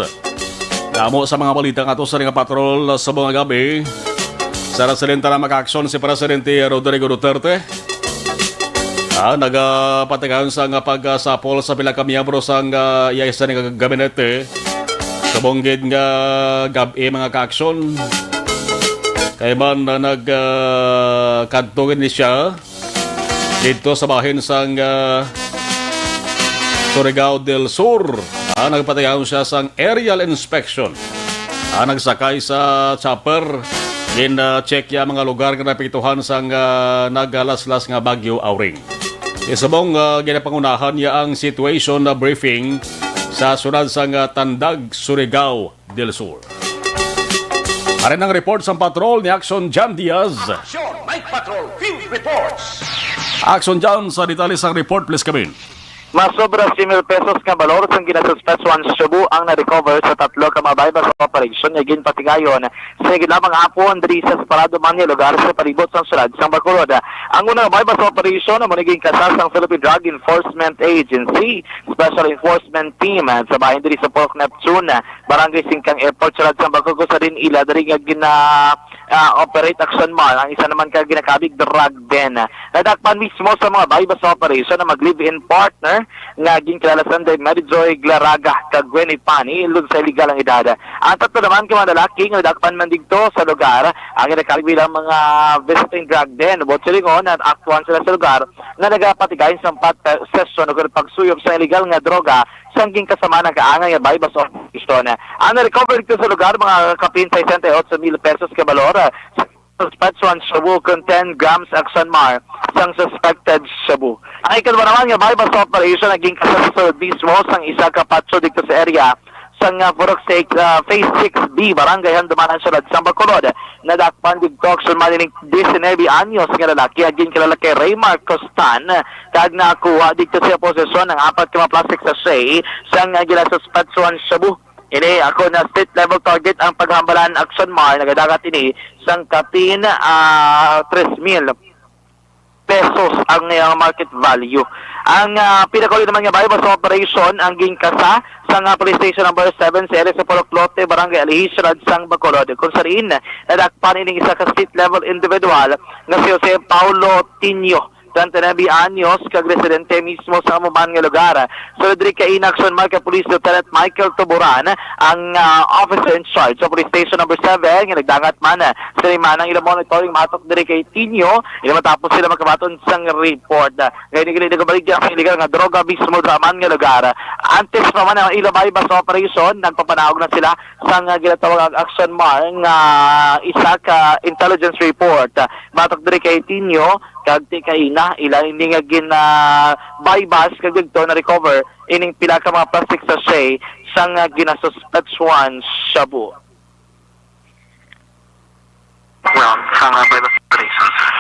Damo sa mga balita nga ato sa nga patrol sa mga gabi. Sa residente na maka-aksyon si Presidente Rodrigo Duterte. Ah, nagapatigayon sa nga pagsapol sa pila ka miyembro sang, ah, iya isa nga gabinete. Subong gid nga gab-i, mga ka-aksyon. Kay man na nag, ah, kadto gid ni siya dito sa bahin sang, ah, Surigao del Sur. Ah, nagpatigayon siya sang aerial inspection. Ah, nagsakay sa chopper. Gin, ah, check ya mga lugar nga napektuhan sang, ah, nagalaslas nga Bagyo Auring. Isubong, ah, ginapangunahan niya ang situation na briefing sa sunod sang, ah, Tandag, Surigao del Sur. Ari ang report sang patrol ni Aksyon John Diaz. Aksyon, Night Patrol, Field Reports. Aksyon John, sa detalye sang report, please come in. Masobra siyam mil pesos nga balor sang ginasuspetsuhan shabu ang na-recover sa tatlo ka mga buy-bust operation nga ginpatigayon sa ginlamang hapon diri sa separado man nga lugar sa palibot sang siyudad sang Bacolod. Ang una nga buy-bust operation amo ni ginkasa sang Philippine Drug Enforcement Agency Special Enforcement Team sa bahin diri sa Purok Neptune, Barangay Singkang Airport, siyudad sang Bacolod, kung sa diin ila diri nga gina, ah, operate Aksyon Mar ang isa naman ka ginakabig drug den. Nadakpan mismo sa mga buy-bust operation ang mag-live-in partner nga ginkilala sa Mary Joy Glaraga kag Gwen Ipani, lunsay legal ang edad. Ang tatlo naman ka mga lalaki nga nadakpan man didto sa lugar ang ginakabig bilang mga visiting drug den. Buot silingon, naaktuhan sila sa lugar nga nagapatigayon sang pat-, possession o pagsuyop sa illegal nga droga sang ginkasama nga kaangay nga buy-bust operation. Ang na-recover didto sa lugar, mga kapin sesenta y ocho mil pesos ka balor, suspetsuhan shabu kag ten grams Aksyon Mar sang suspected shabu. Ang ikadua naman nga buy-bust operation nga ginkasa sa sulod mismo sang isa ka patio didto sa area sang, ah, Purok Six, ah, Phase six B, Barangay Handumanan, siyudad sang Bacolod. Nadakpan didto Aksyon Mar ining disinebe anyos nga lalaki nga ginkilala kay Raymar Costan, kag nakuha didto sa iya posesyon ang apat ka mga plastic sachet sang, ah, ginasuspetsuhan shabu. Ini ako na street level target ang paghambalan Aksyon Mar, nagadangat ini sang kapin, ah, tres mil pesos ang iyang market value. Ang, ah, pinakauli naman nga buy-bust operation ang ginkasa sang, ah, Police Station Number Seven sa area sa Purok Lote, Barangay Alihis, siyudad sang Bacolod, kung sa diin nadakpan ining isa ka street level individual nga si Jose Paulo Tinio, treinta y nuebe anyos, kag residente mismo sa amo man nga lugar. Sulod diri kay Aksyon Mar kay Police Lieutenant Michael Tuburan, ang, ah, officer in charge sa Police Station Number Seven, nga nagdangat man, ah, sa limanang ila monitoring matok diri kay Tinio, ila matapos sila makabaton sang report. Ah, kay nagili nagabaligya ang illegal nga droga mismo sa man nga lugar. Antes pa man ang ila buy-bust operation, nagpapanaog na sila sang, ah, ginatawag ang Aksyon Mar nga isa ka intelligence report. Ah, matok diri kay Tinio, kag ti kaina, ila ini nga gin, ah, buy-bust kag didto na-recover ining pila ka mga plastic sachet sang, ah, ginasuspetsuhan shabu. Ma'am, sa nga buy-bust operation, sir.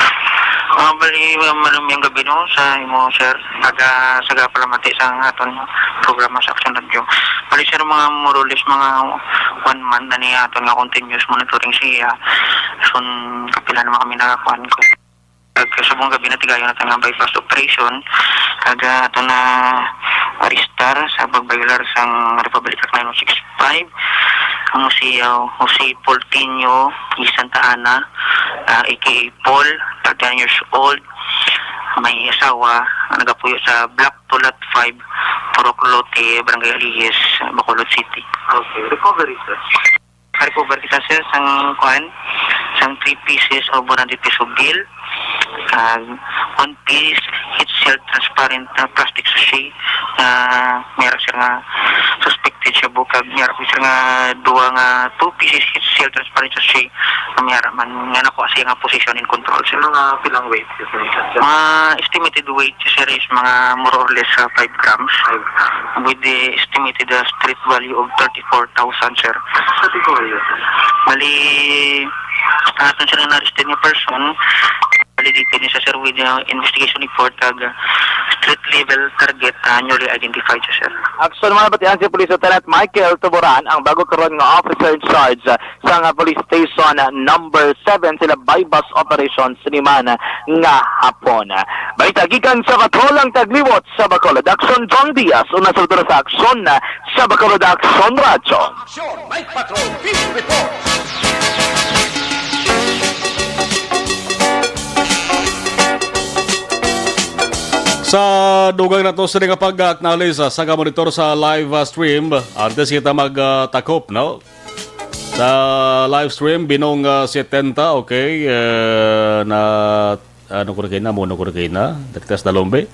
Ah, bali, ma'am, maayong gabi, no, sa imo, sir. Taga, sa Gapalamati sa aton programa sa Aksyon Radyo. Bali, sir, mga more or less, mga one month na ni aton nga continuous monitoring siya. So, kapila naman kami nakakuan ko. Kag subong gabi na tigayon nato nga buy-bust operation, kag, ah, ato na arestar sa pag-violar sang Republic Act nine one six five, ang si, ah, Jose Paul Tinio, G. Santa Ana, ah, A K A Paul, thirty-nine years old, may asawa, ang nagapuyo sa Block two, Lot five, Purok Lote, Barangay Alihis, Bacolod City. Okay, recovery, sir. Recover kita, sir, sang kuan, sang three pieces of one hundred peso bill, kag one piece heat-sealed transparent, ah, plastic sachet, ah, may ara, sir, nga suspected shabu, kag may ara, sir, nga duha nga two pieces heat shelter sa Parecho Street, nga may ara man, nga nakuha siya nga position in control, sir. Mga pilang weight, sir? Mga estimated weight, sir, is mga more or less, uh, five grams. Five grams. With the estimated, uh, street value of thirty-four thousand, sir. Thirty-four, yes, sir. Bali, ang aton, sir, na-arrested nga person, bali, dito ni sa, sir, with the investigation report, ag, uh, street level target, uh, newly identified, sir. Action man, pati ang si Police Lieutenant Michael Tuburan, ang bago karon nga officer in charge, uh, sang, uh, Police Station, uh, number seven, sila buy-bust operation sini man, uh, nga hapon. Balita gikan sa Patrol ang Tagliwot sa Bacolod. Action, John Diaz, una sa Ultra sa Action, uh, sa Bacolod Action Radyo. Action, Night Patrol, Field Report. Sa dugang nato sini nga pag-acknowledge, ah, sa kamonitor sa live, ah, stream, antes kita mag, ah, takop, no? Sa live stream, Binong, ah, setenta, okay, eh, na, ano ko rin kayo na, mono ko rin kayo na, Dagtas na Lombe.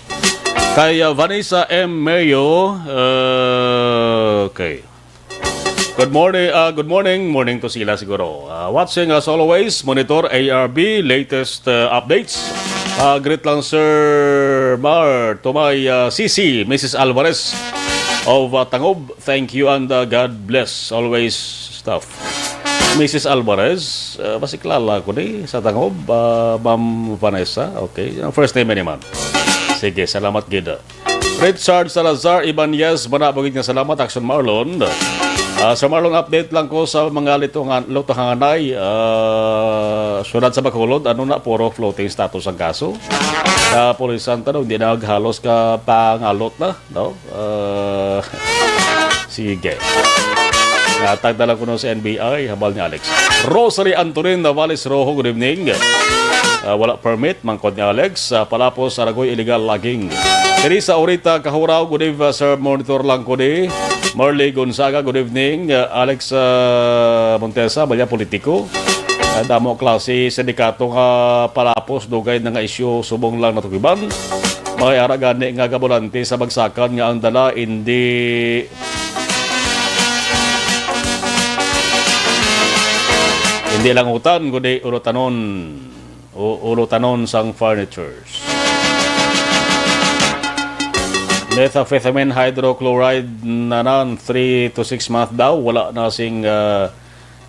Kay, ah, Vanessa M. Mayo, eh, okay. Good morning, ah, good morning. Morning to sila siguro. Ah, watching as always, monitor A R B, latest, ah, updates. Ah, greet lang, Sir Mar, to my, ah, C C, Missus Alvarez of, ah, Tangob. Thank you and, ah, God bless always, staff. Missus Alvarez, ah, mas kilala ko ni sa Tangob, ah, Ma'am Vanessa. Okay, first name ni ma'am. Sige, salamat gid. Richard Salazar Ibanez, manabugid nga salamat, Action Marlon. Ah, Sir Marlon, update lang ko sa mga litungan, lutuhanganay, ah, syudad sa Bacolod, ano na, puro floating status ang kaso. Sa pulisan, tanong, hindi na halos ka pangalot na, no? Ah, sige. Natagda lang ko nun sa N B I, habal ni Alex. Rosary Antonin Navales Rojo, good evening. Ah, wala permit, mangkod ni Alex. Ah, palapos sa Ragoy, illegal logging. Teresa Orita Kahuraw, good eve, ah, Sir Monitor Langkodi. Marley Gonzaga, good evening. Ah, Alex, ah, Montesa, balya politiko. Ah, damo klase sindikato nga palapos, dugay na nga isyu, subong lang natukiban. May ara gani nga gabolante sa bagsakan nga ang dala, hindi Hindi lang utan, kundi ulotanon. O ulotanon sang furnitures. Methamphetamine hydrochloride na nan three to six month daw, wala na sing, ah,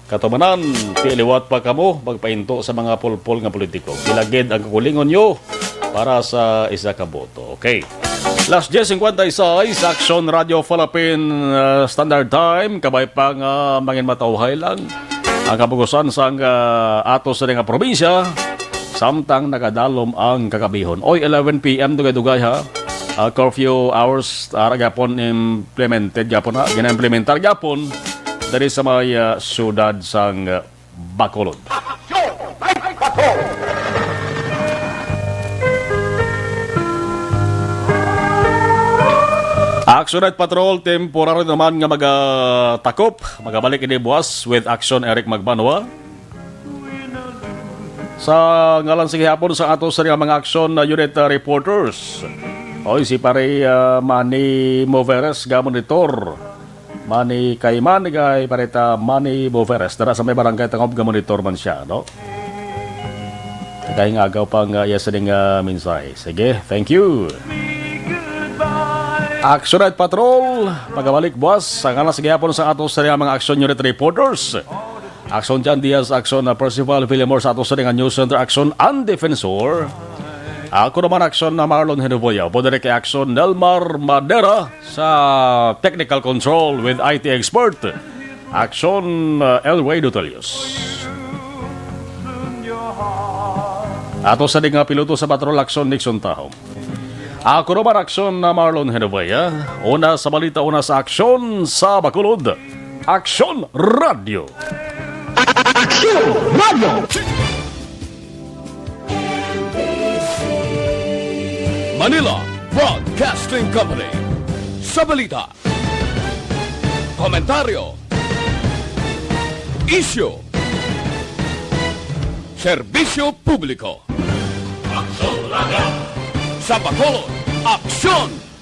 katumanan. Ti liwat pa kamo magpainto sa mga pulpol nga politiko. Gilagid ang kakulingon nyo para sa isa ka boto. Okay. Las diez cincuenta y seis, Action Radio Philippine, uh, Standard Time. Kabay pa nga mangin matawhay lang ang kabugusan sang, uh, ato sa nga probinsya. Samtang nagadalom ang kagabihon. Oy, eleven p m dugay-dugay, ha. Uh, curfew hours, ara gyapon implemented gyapon, ha. Gina-implementar gyapon diri sa may, uh, siyudad sang, uh, Bacolod. Action Night Patrol, temporary naman nga magatakop. Magabalik ini buwas with Action Eric Magbanwa. Sa ngalan sa gihapon sa ato sa mga action na unit, uh, reporters. Oy, si pare, uh, Manny Moveres, ga monitor. Manny kay Manny kay Pareta Manny Boveres. Dara sa may barangay Tangob nga monitor man siya, no? Kay nga agaw pang, uh, iya sining, uh, mensahe. Sige, thank you. Action Night Patrol, magabalik buwas. Ang alas gihapon sa ato sa mga action unit reporters. Action Jan Diaz, Action na Percival Villamor sa ato sa News Center, Action ang Defensor. Ako naman, Action na Marlon Henovoya. Upo diri kay Action Nelmar Madera sa technical control with I T expert. Action, uh, Elway Dutalius. Ato sa di nga piloto sa Patrol, Action Nixon Taho. Ako naman, Action na Marlon Henovoya. Una sa balita, una sa aksyon sa Bacolod. Action Radio. Action Radio. Manila Broadcasting Company. Sa balita, komentaryo, isyu, serbisyo publiko. Aksyon Radio. Sa Bacolod, Aksyon